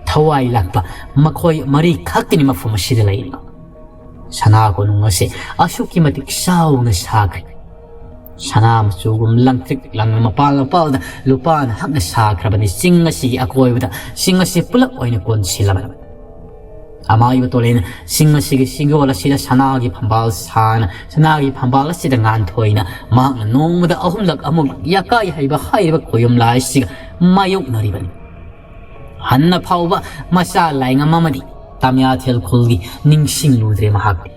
ꯊꯋꯥꯏ ꯂꯥꯛꯄ ꯃꯈꯣꯏ ꯃꯔꯤ ꯈꯛꯇꯅꯤ ꯃꯐꯝ ꯑꯁꯤꯗ ꯂꯩꯔꯤꯕ꯫ ꯁꯅꯥ ꯀꯣꯅꯨꯡ ꯑꯁꯤ ꯑꯁꯨꯛꯀꯤ ꯃꯇꯤꯛ ꯆꯥꯎꯅ ꯁꯥꯈ꯭ꯔꯦ꯫ ꯁꯅꯥ ꯃꯆꯨꯒꯨꯝ ꯂꯪꯇ꯭ꯔꯤꯛ ꯂꯪꯅ ꯃꯄꯥꯜ ꯃꯄꯥꯜꯗ ꯂꯨꯄꯥꯅ ꯍꯛꯅ ꯁꯥꯈ꯭ꯔꯕꯅꯤ꯫ ꯆꯤꯡ ꯑꯁꯤꯒꯤ ꯑꯀꯣꯏꯕꯗ ꯆꯤꯡ ꯑꯁꯤ ꯄꯨꯂꯞ ꯑꯣꯏꯅ ꯀꯣꯟꯁꯤꯜꯂꯕꯅꯤ꯫ ꯑꯃꯥꯏꯕ ꯇꯣꯂꯦꯅ ꯆꯤꯡ ꯑꯁꯤꯒꯤ ꯆꯤꯡꯌꯣꯜ ꯑꯁꯤꯗ ꯁꯅꯥꯒꯤ ꯐꯝꯕꯥꯜ ꯁꯥꯅ, ꯁꯅꯥꯒꯤ ꯐꯝꯕꯥꯜ ꯑꯁꯤꯗ ꯉꯥꯟꯊꯣꯏꯅ ꯃꯍꯥꯛꯅ ꯅꯣꯡꯃꯗ ꯑꯍꯨꯝꯂꯛ ꯑꯃꯨꯛ ꯌꯀꯥꯏ ꯍꯩꯕ ꯍꯥꯏꯔꯤꯕ ꯈꯣꯌꯨꯝ ꯂꯥꯏꯁꯤꯒ ꯃꯥꯌꯣꯛꯅꯔꯤꯕꯅꯤ꯫ ꯍꯟꯅ ꯐꯥꯎꯕ ꯃꯆꯥ ꯂꯥꯏꯉꯝ ꯑꯃꯗꯤ ꯇꯥꯃꯤꯌꯥꯊꯦꯜ ꯈꯨꯜꯒꯤ ꯅꯤꯡꯁꯤꯡꯂꯨꯗ꯭ꯔꯦ ꯃꯍꯥꯛꯇꯤ꯫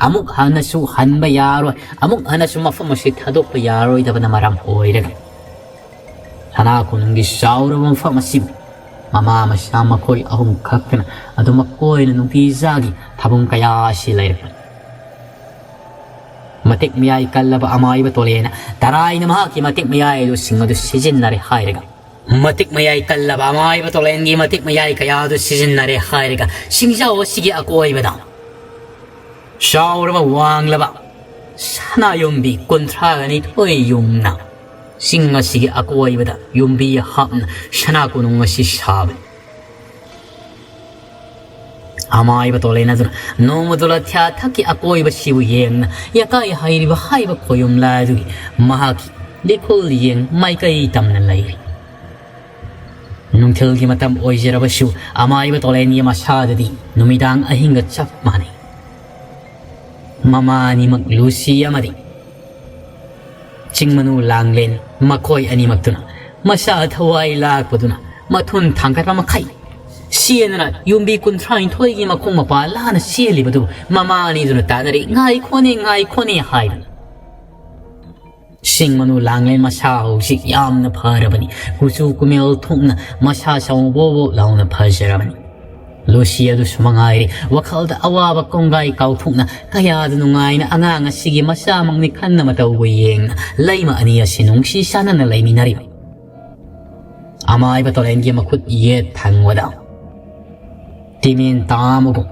ꯑꯃꯨꯛ ꯍꯟꯅꯁꯨ ꯍꯟꯕ ꯌꯥꯔꯣꯏ, ꯑꯃꯨꯛ ꯍꯟꯅꯁꯨ ꯃꯐꯝ ꯑꯁꯤ ꯊꯥꯗꯣꯛꯄ ꯌꯥꯔꯣꯏꯗꯕꯅ ꯃꯔꯝ ꯑꯣꯏꯔꯒ ꯁꯅꯥ ꯀꯣꯅꯨꯡꯒꯤ ꯆꯥꯎꯔꯕ ꯃꯐꯝ ꯑꯁꯤꯕꯨ ꯃꯃꯥ ꯃꯆꯥ ꯃꯈꯣꯏ ꯑꯍꯨꯝ ꯈꯛꯇꯅ ꯑꯗꯨꯃꯛ ꯀꯣꯏꯅ ꯅꯨꯡꯇꯤꯖꯥꯒꯤ ꯊꯕꯛ ꯀꯌꯥ ꯑꯁꯤ ꯂꯩꯔꯛꯄꯅꯤ꯫ ꯃꯇꯤꯛ ꯃꯌꯥꯏ ꯀꯜꯂꯕ ꯑꯃꯥꯏꯕ ꯇꯣꯂꯦꯅ ꯇꯔꯥꯏꯅ ꯃꯍꯥꯛꯀꯤ ꯃꯇꯤꯛ ꯃꯌꯥꯏ ꯑꯗꯨꯁꯤꯡ ꯑꯗꯨ ꯁꯤꯖꯤꯟꯅꯔꯦ ꯍꯥꯏꯔꯒ, ꯃꯇꯤꯛ ꯃꯌꯥꯏ ꯀꯜꯂꯕ ꯑꯃꯥꯏꯕ ꯇꯣꯂꯦꯟꯒꯤ ꯃꯇꯤꯛ ꯃꯌꯥꯏ ꯀꯌꯥ ꯑꯗꯨ ꯁꯤꯖꯤꯟꯅꯔꯦ ꯍꯥꯏꯔꯒ, ꯁꯤꯡꯖꯥꯎ ꯑꯁꯤꯒꯤ ꯑꯀꯣꯏꯕꯗ ꯆꯥꯎꯔꯕ ꯋꯥꯡꯂꯕ ꯁꯅꯥ ꯌꯨꯝꯕꯤ ꯀꯨꯟꯊ꯭ꯔꯥꯒ ꯅꯤꯊꯣꯏ ꯌꯨꯝꯅ ꯆꯤꯡ ꯑꯁꯤꯒꯤ ꯑꯀꯣꯏꯕꯗ ꯌꯨꯝꯕꯤ ꯍꯥꯞꯅ ꯁꯅꯥ ꯀꯣꯅꯨꯡ ꯑꯁꯤ ꯁꯥꯕꯅꯤ꯫ ꯑꯃꯥꯏꯕ ꯇꯣꯂꯦꯟ ꯑꯗꯨꯅ ꯅꯣꯡꯃꯗꯨ ꯂꯊ꯭ꯌꯥ ꯊꯛꯀꯤ ꯑꯀꯣꯏꯕꯁꯤꯕꯨ ꯌꯦꯡꯅ ꯌꯥꯀꯥꯏ ꯍꯩꯔꯤꯕ ꯍꯥꯏꯕ ꯈꯣꯌꯨꯝꯂꯥ ꯑꯗꯨꯒꯤ ꯃꯍꯥꯛꯀꯤ ꯂꯤꯈꯨꯜ ꯌꯦꯡ ꯃꯥꯏꯀꯩ ꯇꯝꯅ ꯂꯩꯔꯤ꯫ ꯅꯨꯡꯊꯤꯜꯒꯤ ꯃꯇꯝ ꯑꯣꯏꯖꯔꯕꯁꯨ ꯑꯃꯥꯏꯕ ꯇꯣꯂꯦꯟꯒꯤ ꯃꯁꯥꯗꯗꯤ ꯅꯨꯃꯤꯗꯥꯡ ꯑꯍꯤꯡꯒ ꯆꯞ ꯃꯥꯟꯅꯩ꯫ ꯃꯃꯥ ꯑꯅꯤꯃꯛ ꯂꯨꯁꯤ ꯑꯃꯗꯤ ꯆꯤꯡꯃꯅꯨ ꯂꯥꯡꯂꯦꯟ ꯃꯈꯣꯏ ꯑꯅꯤꯃꯛꯇꯨꯅ ꯃꯁꯥ ꯊꯋꯥꯏ ꯂꯥꯛꯄꯗꯨꯅ ꯃꯊꯨꯟ ꯊꯥꯡꯒꯠꯄ ꯃꯈꯩ ꯆꯦꯟꯗꯨꯅ ꯌꯨꯝꯕꯤ ꯀꯨꯟꯊ꯭ꯔꯥꯅꯤꯊꯣꯏꯒꯤ ꯃꯈꯣꯡ ꯃꯄꯥ ꯂꯥꯟꯅ ꯆꯦꯜꯂꯤꯕꯗꯨ ꯃꯃꯥ ꯑꯅꯤꯗꯨꯅ ꯇꯥꯅꯔꯤ, "ꯉꯥꯏꯈꯣꯅꯦ, ꯉꯥꯏꯈꯣꯅꯦ" ꯍꯥꯏꯗꯨꯅ꯫ ꯆꯤꯡꯃꯅꯨ ꯂꯥꯡꯂꯦꯟ ꯃꯁꯥ ꯍꯧꯖꯤꯛ ꯌꯥꯝꯅ ꯐꯔꯕꯅꯤ꯫ ꯀꯨꯆꯨ ꯀꯨꯃꯦꯜ ꯊꯣꯛꯅ ꯃꯁꯥ ꯆꯥꯎꯅ ꯕꯣ ꯕꯣ ꯂꯥꯎꯅ ꯐꯖꯔꯕꯅꯤ꯫ ꯂꯨꯁꯤ ꯑꯗꯨꯁꯨ ꯃꯉꯥꯏꯔꯦ, ꯋꯥꯈꯜꯗ ꯑꯋꯥꯕ ꯀꯣꯡꯒꯥꯏ ꯀꯥꯎꯊꯣꯛꯅ ꯀꯌꯥꯗ ꯅꯨꯡꯉꯥꯏꯅ ꯑꯉꯥꯡ ꯑꯁꯤꯒꯤ ꯃꯆꯥꯃꯛꯅꯤ ꯈꯟꯅ ꯃꯇꯧꯕꯨ ꯌꯦꯡꯅ ꯂꯩꯃ ꯑꯅꯤ ꯑꯁꯤ ꯅꯨꯡꯁꯤ ꯆꯥꯟꯅꯅ ꯂꯩꯃꯤꯟꯅꯔꯤꯕ꯫ ꯑꯃꯥꯏꯕ ꯇꯣꯔꯦꯟꯒꯤ ꯃꯈꯨꯠ ꯌꯦꯠ ꯊꯪꯕꯗ ꯇꯤꯃꯦꯟ ꯇꯥꯃꯒꯨꯝ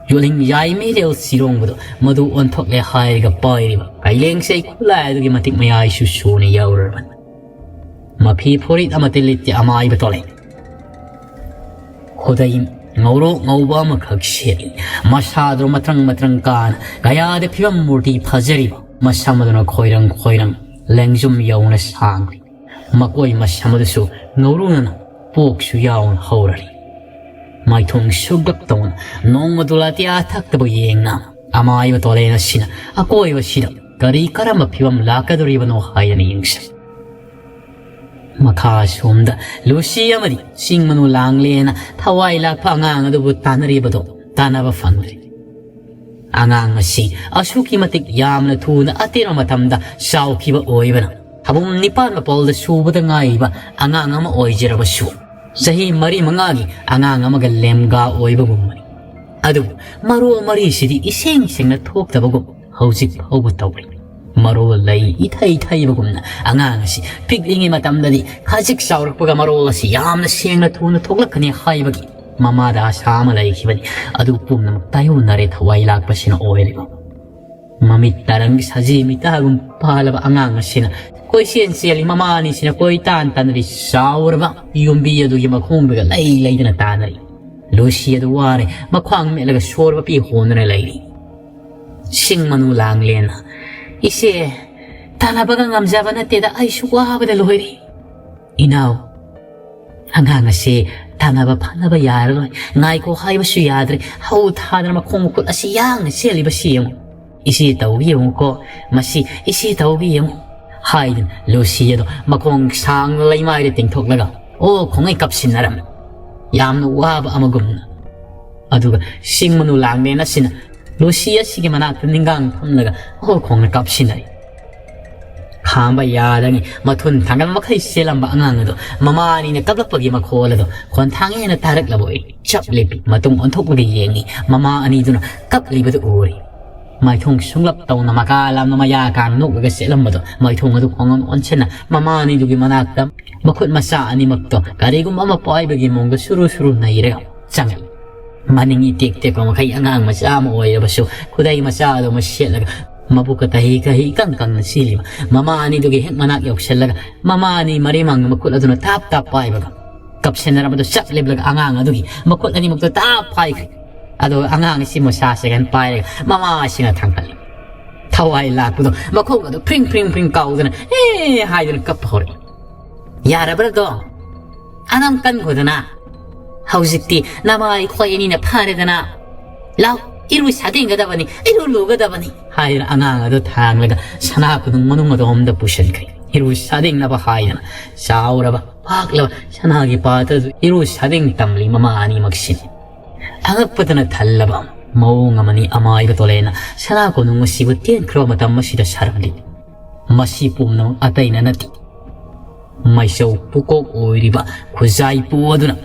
ꯌꯣꯠꯂꯤꯡ ꯌꯥꯏ ꯃꯤꯔꯦꯜ ꯁꯤꯔꯣꯡꯕꯗꯣ ꯃꯗꯨ ꯑꯣꯟꯊꯣꯛꯂꯦ ꯍꯥꯏꯔꯒ ꯄꯥꯏꯔꯤꯕ ꯀꯩꯂꯦꯡꯁꯩ ꯈꯨꯠꯂꯥꯏ ꯑꯗꯨꯒꯤ ꯃꯇꯤꯛ ꯃꯌꯥꯏꯁꯨ ꯁꯨꯅ ꯌꯧꯔꯕꯅꯤ꯫ ꯃꯐꯤ ꯐꯨꯔꯤꯠ ꯑꯃꯠꯇ ꯂꯤꯠꯇꯦ ꯑꯃꯥꯏꯕ ꯇꯣꯔꯦꯟ꯫ ꯈꯨꯗꯩ ꯉꯧꯔꯣꯛ ꯉꯧꯕ ꯑꯃꯈꯛ ꯁꯦꯠꯂꯤ꯫ ꯃꯁꯥꯗꯨ ꯃꯇ꯭ꯔꯪ ꯃꯇ꯭ꯔꯪ ꯀꯥꯅ ꯀꯌꯥꯗ ꯐꯤꯕꯝ ꯃꯨꯔꯇꯤ ꯐꯖꯔꯤꯕ ꯃꯁꯝ ꯑꯗꯨꯅ ꯈꯣꯏꯔꯪ ꯈꯣꯏꯔꯪ ꯂꯦꯡꯖꯨꯝ ꯌꯧꯅ ꯁꯥꯡꯂꯤ꯫ ꯃꯀꯣꯏ ꯃꯁꯝ ꯑꯗꯨꯁꯨ ꯉꯧꯔꯨꯅꯅ ꯄꯣꯛꯁꯨ ꯌꯥꯎꯅ ꯍꯧꯔꯔꯤ꯫ ꯃꯥꯏꯊꯣꯡ ꯁꯨꯛꯂꯞ ꯇꯧꯅ ꯅꯣꯡꯃ ꯗꯨꯂꯥꯇꯤꯌꯥ ꯊꯛꯇꯕ ꯌꯦꯡꯅ ꯑꯃꯥꯏꯕ ꯇꯣꯂꯦꯟ ꯑꯁꯤꯅ ꯑꯀꯣꯏꯕꯁꯤꯗ ꯀꯔꯤ ꯀꯔꯝꯕ ꯐꯤꯕꯝ ꯂꯥꯛꯀꯗꯧꯔꯤꯕꯅꯣ ꯍꯥꯏꯗꯅ ꯌꯦꯡꯁꯤ꯫ ꯃꯈꯥ ꯁꯣꯝꯗ ꯂꯨꯁꯤ ꯑꯃꯗꯤ ꯆꯤꯡ ꯃꯅꯨ ꯂꯥꯡꯂꯦꯅ ꯊꯋꯥꯏ ꯂꯥꯛꯄ ꯑꯉꯥꯡ ꯑꯗꯨꯕꯨ ꯇꯥꯟꯅꯔꯤꯕꯗꯣ ꯇꯥꯟꯅꯕ ꯐꯪꯗ꯭ꯔꯤ꯫ ꯑꯉꯥꯡ ꯑꯁꯤ ꯑꯁꯨꯛꯀꯤ ꯃꯇꯤꯛ ꯌꯥꯝꯅ ꯊꯨꯅ ꯑꯇꯦꯟꯕ ꯃꯇꯝꯗ ꯆꯥꯎꯈꯤꯕ ꯑꯣꯏꯕꯅ ꯄꯨꯡ ꯅꯤꯄꯥꯟ ꯃꯄꯥꯜꯗ ꯁꯨꯕꯗ ꯉꯥꯏꯔꯤꯕ ꯑꯉꯥꯡ ꯑꯃ ꯑꯣꯏꯖꯔꯕꯁꯨ, ꯆꯍꯤ ꯃꯔꯤ ꯃꯉꯥꯒꯤ ꯑꯉꯥꯡ ꯑꯃꯒ ꯂꯦꯝꯒꯥ ꯑꯣꯏꯕꯒꯨꯝꯕꯅꯤ꯫ ꯑꯗꯨꯕꯨ ꯃꯔꯣꯜ ꯃꯔꯤꯁꯤꯗꯤ ꯏꯁꯦꯡ ꯁꯦꯡꯅ ꯊꯣꯛꯇꯕꯒꯨꯝ ꯍꯧꯖꯤꯛ ꯐꯥꯎꯕ ꯇꯧꯔꯤ꯫ ꯃꯔꯣꯜ ꯂꯩ ꯏꯊꯩ ꯊꯩꯕꯒꯨꯝꯅ ꯑꯉꯥꯡ ꯑꯁꯤ ꯄꯤꯛꯂꯤꯉꯩ ꯃꯇꯝꯗꯗꯤ ꯈꯖꯤꯛ ꯆꯥꯎꯔꯛꯄꯒ ꯃꯔꯣꯜ ꯑꯁꯤ ꯌꯥꯝꯅ ꯁꯦꯡꯅ ꯊꯨꯅ ꯊꯣꯛꯂꯛꯀꯅꯤ ꯍꯥꯏꯕꯒꯤ ꯃꯃꯥꯗ ꯑꯁꯥ ꯑꯃ ꯂꯩꯈꯤꯕꯅꯤ꯫ ꯑꯗꯨ ꯄꯨꯝꯅꯃꯛ ꯇꯥꯏꯑꯣꯟꯅꯔꯦ ꯊꯋꯥꯏ ꯂꯥꯛꯄꯁꯤꯅ ꯑꯣꯏꯔꯤꯕ꯫ ꯃꯃꯤꯠ ꯇꯔꯪꯒꯤ ꯁꯖꯤ ꯃꯤꯇꯥꯒꯨꯝ ꯄꯥꯜꯂꯕ ꯑꯉꯥꯡ ꯑꯁꯤꯅ ꯀꯣꯏꯆꯦꯟ ꯆꯦꯜꯂꯤ꯫ ꯃꯃꯥ ꯑꯅꯤꯁꯤꯅ ꯀꯣꯏꯇꯥꯟ ꯇꯥꯟꯅꯔꯤ꯫ ꯆꯥꯎꯔꯕ ꯌꯨꯝꯕꯤ ꯑꯗꯨꯒꯤ ꯃꯈꯣꯡꯗꯒ ꯂꯩ ꯂꯩꯗꯅ ꯇꯥꯟꯅꯔꯤ꯫ ꯂꯨꯁꯤ ꯑꯗꯨ ꯋꯥꯔꯦ꯫ ꯃꯈ꯭ꯋꯥꯡ ꯃꯦꯠꯂꯒ ꯁꯣꯔ ꯃꯄꯤ ꯍꯣꯟꯗꯨꯅ ꯂꯩꯔꯤ꯫ ꯁꯤꯡ ꯃꯅꯨ ꯂꯥꯡꯂꯦꯅ, "ꯏꯆꯦ, ꯇꯥꯟꯅꯕꯒ ꯉꯝꯖꯕ ꯅꯠꯇꯦꯗ, ꯑꯩꯁꯨ ꯋꯥꯕꯗ ꯂꯣꯏꯔꯦ꯫ ꯏꯅꯥꯎ, ꯑꯉꯥꯡ ꯑꯁꯤ ꯇꯥꯟꯅꯕ ꯐꯅꯕ ꯌꯥꯔꯔꯣꯏ꯫ ꯉꯥꯏꯈꯣ ꯍꯥꯏꯕꯁꯨ ꯌꯥꯗ꯭ꯔꯦ꯫ ꯍꯧ ꯊꯥꯗꯅ ꯃꯈꯣꯡ ꯃꯈꯨꯠ ꯑꯁꯤ ꯌꯥꯡꯅ ꯆꯦꯜꯂꯤꯕꯁꯤ ꯌꯦꯡꯉꯨ꯫ ꯏꯆꯦ ꯇꯧꯕꯤ ꯌꯦꯡꯉꯨꯀꯣ, ꯃꯁꯤ ꯏꯆꯦ ꯇꯧꯕꯤ ꯌꯦꯡꯉꯨ" ꯍꯥꯏꯗꯨꯅ ꯂꯨꯁꯤ ꯑꯗꯣ ꯃꯈꯣꯡ ꯁꯥꯡꯅ ꯂꯩꯃꯥꯏꯗ ꯇꯤꯡꯊꯣꯛꯂꯒ ꯑꯣ ꯈꯣꯡꯉꯩ ꯀꯞꯁꯤꯟꯅꯔꯝꯃꯤ꯫ ꯌꯥꯝꯅ ꯋꯥꯕ ꯑꯃꯒꯨꯝꯅ꯫ ꯑꯗꯨꯒ ꯁꯤꯡ ꯃꯅꯨ ꯂꯥꯡꯂꯦꯟ ꯑꯁꯤꯅ ꯂꯨꯁꯤ ꯑꯁꯤꯒꯤ ꯃꯅꯥꯛꯇ ꯅꯤꯡꯒꯥꯡ ꯐꯝꯂꯒ ꯑꯣ ꯈꯣꯡꯅ ꯀꯞꯁꯤꯟꯅꯔꯤ꯫ ꯈꯥꯝꯕ ꯌꯥꯗꯉꯩ ꯃꯊꯨꯟ ꯊꯥꯡꯒꯠ ꯃꯈꯩ ꯆꯦꯜꯂꯝꯕ ꯑꯉꯥꯡ ꯑꯗꯣ ꯃꯃꯥ ꯑꯅꯤꯅ ꯀꯞꯂꯛꯄꯒꯤ ꯃꯈꯣꯜ ꯑꯗꯣ ꯈꯣꯟꯊꯥꯡ ꯍꯦꯟꯅ ꯇꯥꯔꯛꯂꯕ ꯑꯣꯏ꯫ ꯆꯞ ꯂꯦꯞꯄꯤ꯫ ꯃꯇꯨꯡ ꯑꯣꯟꯊꯣꯛꯂꯒ ꯌꯦꯡꯉꯤ꯫ ꯃꯃꯥ ꯑꯅꯤꯗꯨꯅ ꯀꯞꯂꯤꯕꯗꯨ ꯎꯔꯤ꯫ ꯃꯥꯏꯊꯣꯡ ꯁꯨꯡꯂꯞ ꯇꯧꯅ ꯃꯀꯥ ꯂꯥꯝꯅ ꯃꯌꯥ ꯀꯥꯡ ꯅꯣꯛꯂꯒ ꯆꯦꯜꯂꯝꯕꯗꯣ ꯃꯥꯏꯊꯣꯡ ꯑꯗꯨ ꯈꯣꯡꯉꯝ ꯑꯣꯟꯁꯤꯟꯅ ꯃꯃꯥ ꯑꯅꯤꯗꯨꯒꯤ ꯃꯅꯥꯛꯇ ꯃꯈꯨꯠ ꯃꯆꯥ ꯑꯅꯤꯃꯛꯇꯣ ꯀꯔꯤꯒꯨꯝꯕ ꯑꯃ ꯄꯥꯏꯕꯒꯤ ꯃꯑꯣꯡꯗ ꯁꯨꯔꯨ ꯁꯨꯔꯨ ꯅꯩꯔꯒ ꯆꯪꯉꯛꯏ꯫ ꯃꯅꯤꯡ ꯏꯇꯦꯛ ꯇꯦꯛꯄ ꯃꯈꯩ ꯑꯉꯥꯡ ꯃꯆꯥ ꯑꯃ ꯑꯣꯏꯔꯕꯁꯨ ꯈꯨꯗꯩ ꯃꯆꯥ ꯑꯗꯨ ꯑꯃ ꯁꯦꯠꯂꯒ ꯃꯕꯨꯛꯀ ꯇꯍꯤ ꯀꯍꯤ ꯏꯀꯪ ꯀꯪꯅ ꯆꯦꯜꯂꯤꯕ ꯃꯃꯥ ꯑꯅꯤꯗꯨꯒꯤ ꯍꯦꯛ ꯃꯅꯥꯛ ꯌꯧꯁꯤꯜꯂꯒ ꯃꯃꯥ ꯑꯅꯤ ꯃꯔꯤ ꯃꯥꯡꯗ ꯃꯈꯨꯠ ꯑꯗꯨꯅ ꯇꯥꯞ ꯇꯥꯞ ꯄꯥꯏꯕꯒ ꯀꯞꯁꯤꯟꯅꯔꯝꯕꯗꯨ ꯆꯞ ꯂꯦꯞꯂꯒ ꯑꯉꯥꯡ ꯑꯗꯨꯒꯤ ꯃꯈꯨꯠ ꯑꯅꯤꯃꯛꯇꯣ ꯇꯥꯞ ꯄꯥꯏꯈ꯭ꯔꯦ꯫ ꯑꯗꯨꯒ ꯑꯉꯥꯡ ꯑꯁꯤ ꯃꯁꯥ ꯁꯦꯒꯟ ꯄꯥꯏꯔꯒ ꯃꯃꯥ ꯑꯁꯤꯅ ꯊꯥꯡꯒꯠꯂꯤ꯫ ꯊꯋꯥꯏ ꯂꯥꯛꯄꯗꯣ ꯃꯈꯣꯡ ꯑꯗꯨ ꯐ꯭ꯔꯤꯡ ꯐ꯭ꯔꯤꯡ ꯐ꯭ꯔꯤꯡ ꯀꯥꯎꯗꯅ "ꯑꯦ" ꯍꯥꯏꯗꯨꯅ ꯀꯞꯄ ꯍꯧꯔꯛꯏ꯫ "ꯌꯥꯔꯕ꯭ꯔꯗꯣ? ꯑꯅꯝ ꯀꯟꯈꯣꯗꯅ꯫ ꯍꯧꯖꯤꯛꯇꯤ ꯅꯃꯥ ꯑꯩꯈꯣꯏ ꯑꯅꯤꯅ ꯐꯔꯦꯗꯅ꯫ ꯂꯥꯎ, ꯏꯔꯨ ꯁꯥꯗꯤꯡꯒꯗꯕꯅꯤ, ꯏꯔꯨ ꯂꯨꯒꯗꯕꯅꯤ" ꯍꯥꯏꯗꯨꯅ ꯑꯉꯥꯡ ꯑꯗꯨ ꯊꯥꯡꯂꯒ ꯁꯅꯥ ꯀꯣꯅꯨꯡ ꯃꯅꯨꯡ ꯑꯗꯣꯝꯗ ꯄꯨꯁꯤꯟꯈ꯭ꯔꯦ꯫ ꯏꯔꯨ ꯁꯥꯗꯤꯡꯅꯕ ꯍꯥꯏꯗꯅ ꯆꯥꯎꯔꯕ ꯄꯥꯛꯂꯕ ꯁꯅꯥꯒꯤ ꯄꯥꯇ꯭ꯔ ꯑꯗꯨ ꯏꯔꯨ ꯁꯥꯗꯤꯡ ꯇꯝꯂꯤ ꯃꯃꯥ ꯑꯅꯤꯃꯛꯁꯤꯅꯤ꯫ ꯑꯉꯛꯄꯗꯅ ꯊꯜꯂꯕ ꯃꯑꯣꯡ ꯑꯃꯅꯤ ꯑꯃꯥꯏꯕ ꯇꯣꯂꯦꯅ ꯁꯅꯥ ꯀꯣꯅꯨꯡ ꯑꯁꯤꯕꯨ ꯇꯦꯟꯈ꯭ꯔꯕ ꯃꯇꯝ ꯑꯁꯤꯗ ꯁꯥꯔꯝꯂꯤ꯫ ꯃꯁꯤ ꯄꯨꯝꯅꯃꯛ ꯑꯇꯩꯅ ꯅꯠꯇꯦ, ꯃꯥꯏꯆꯧ ꯄꯨꯀꯣꯛ ꯑꯣꯏꯔꯤꯕ ꯈꯨꯖꯥꯏꯄꯨ ꯑꯗꯨꯅ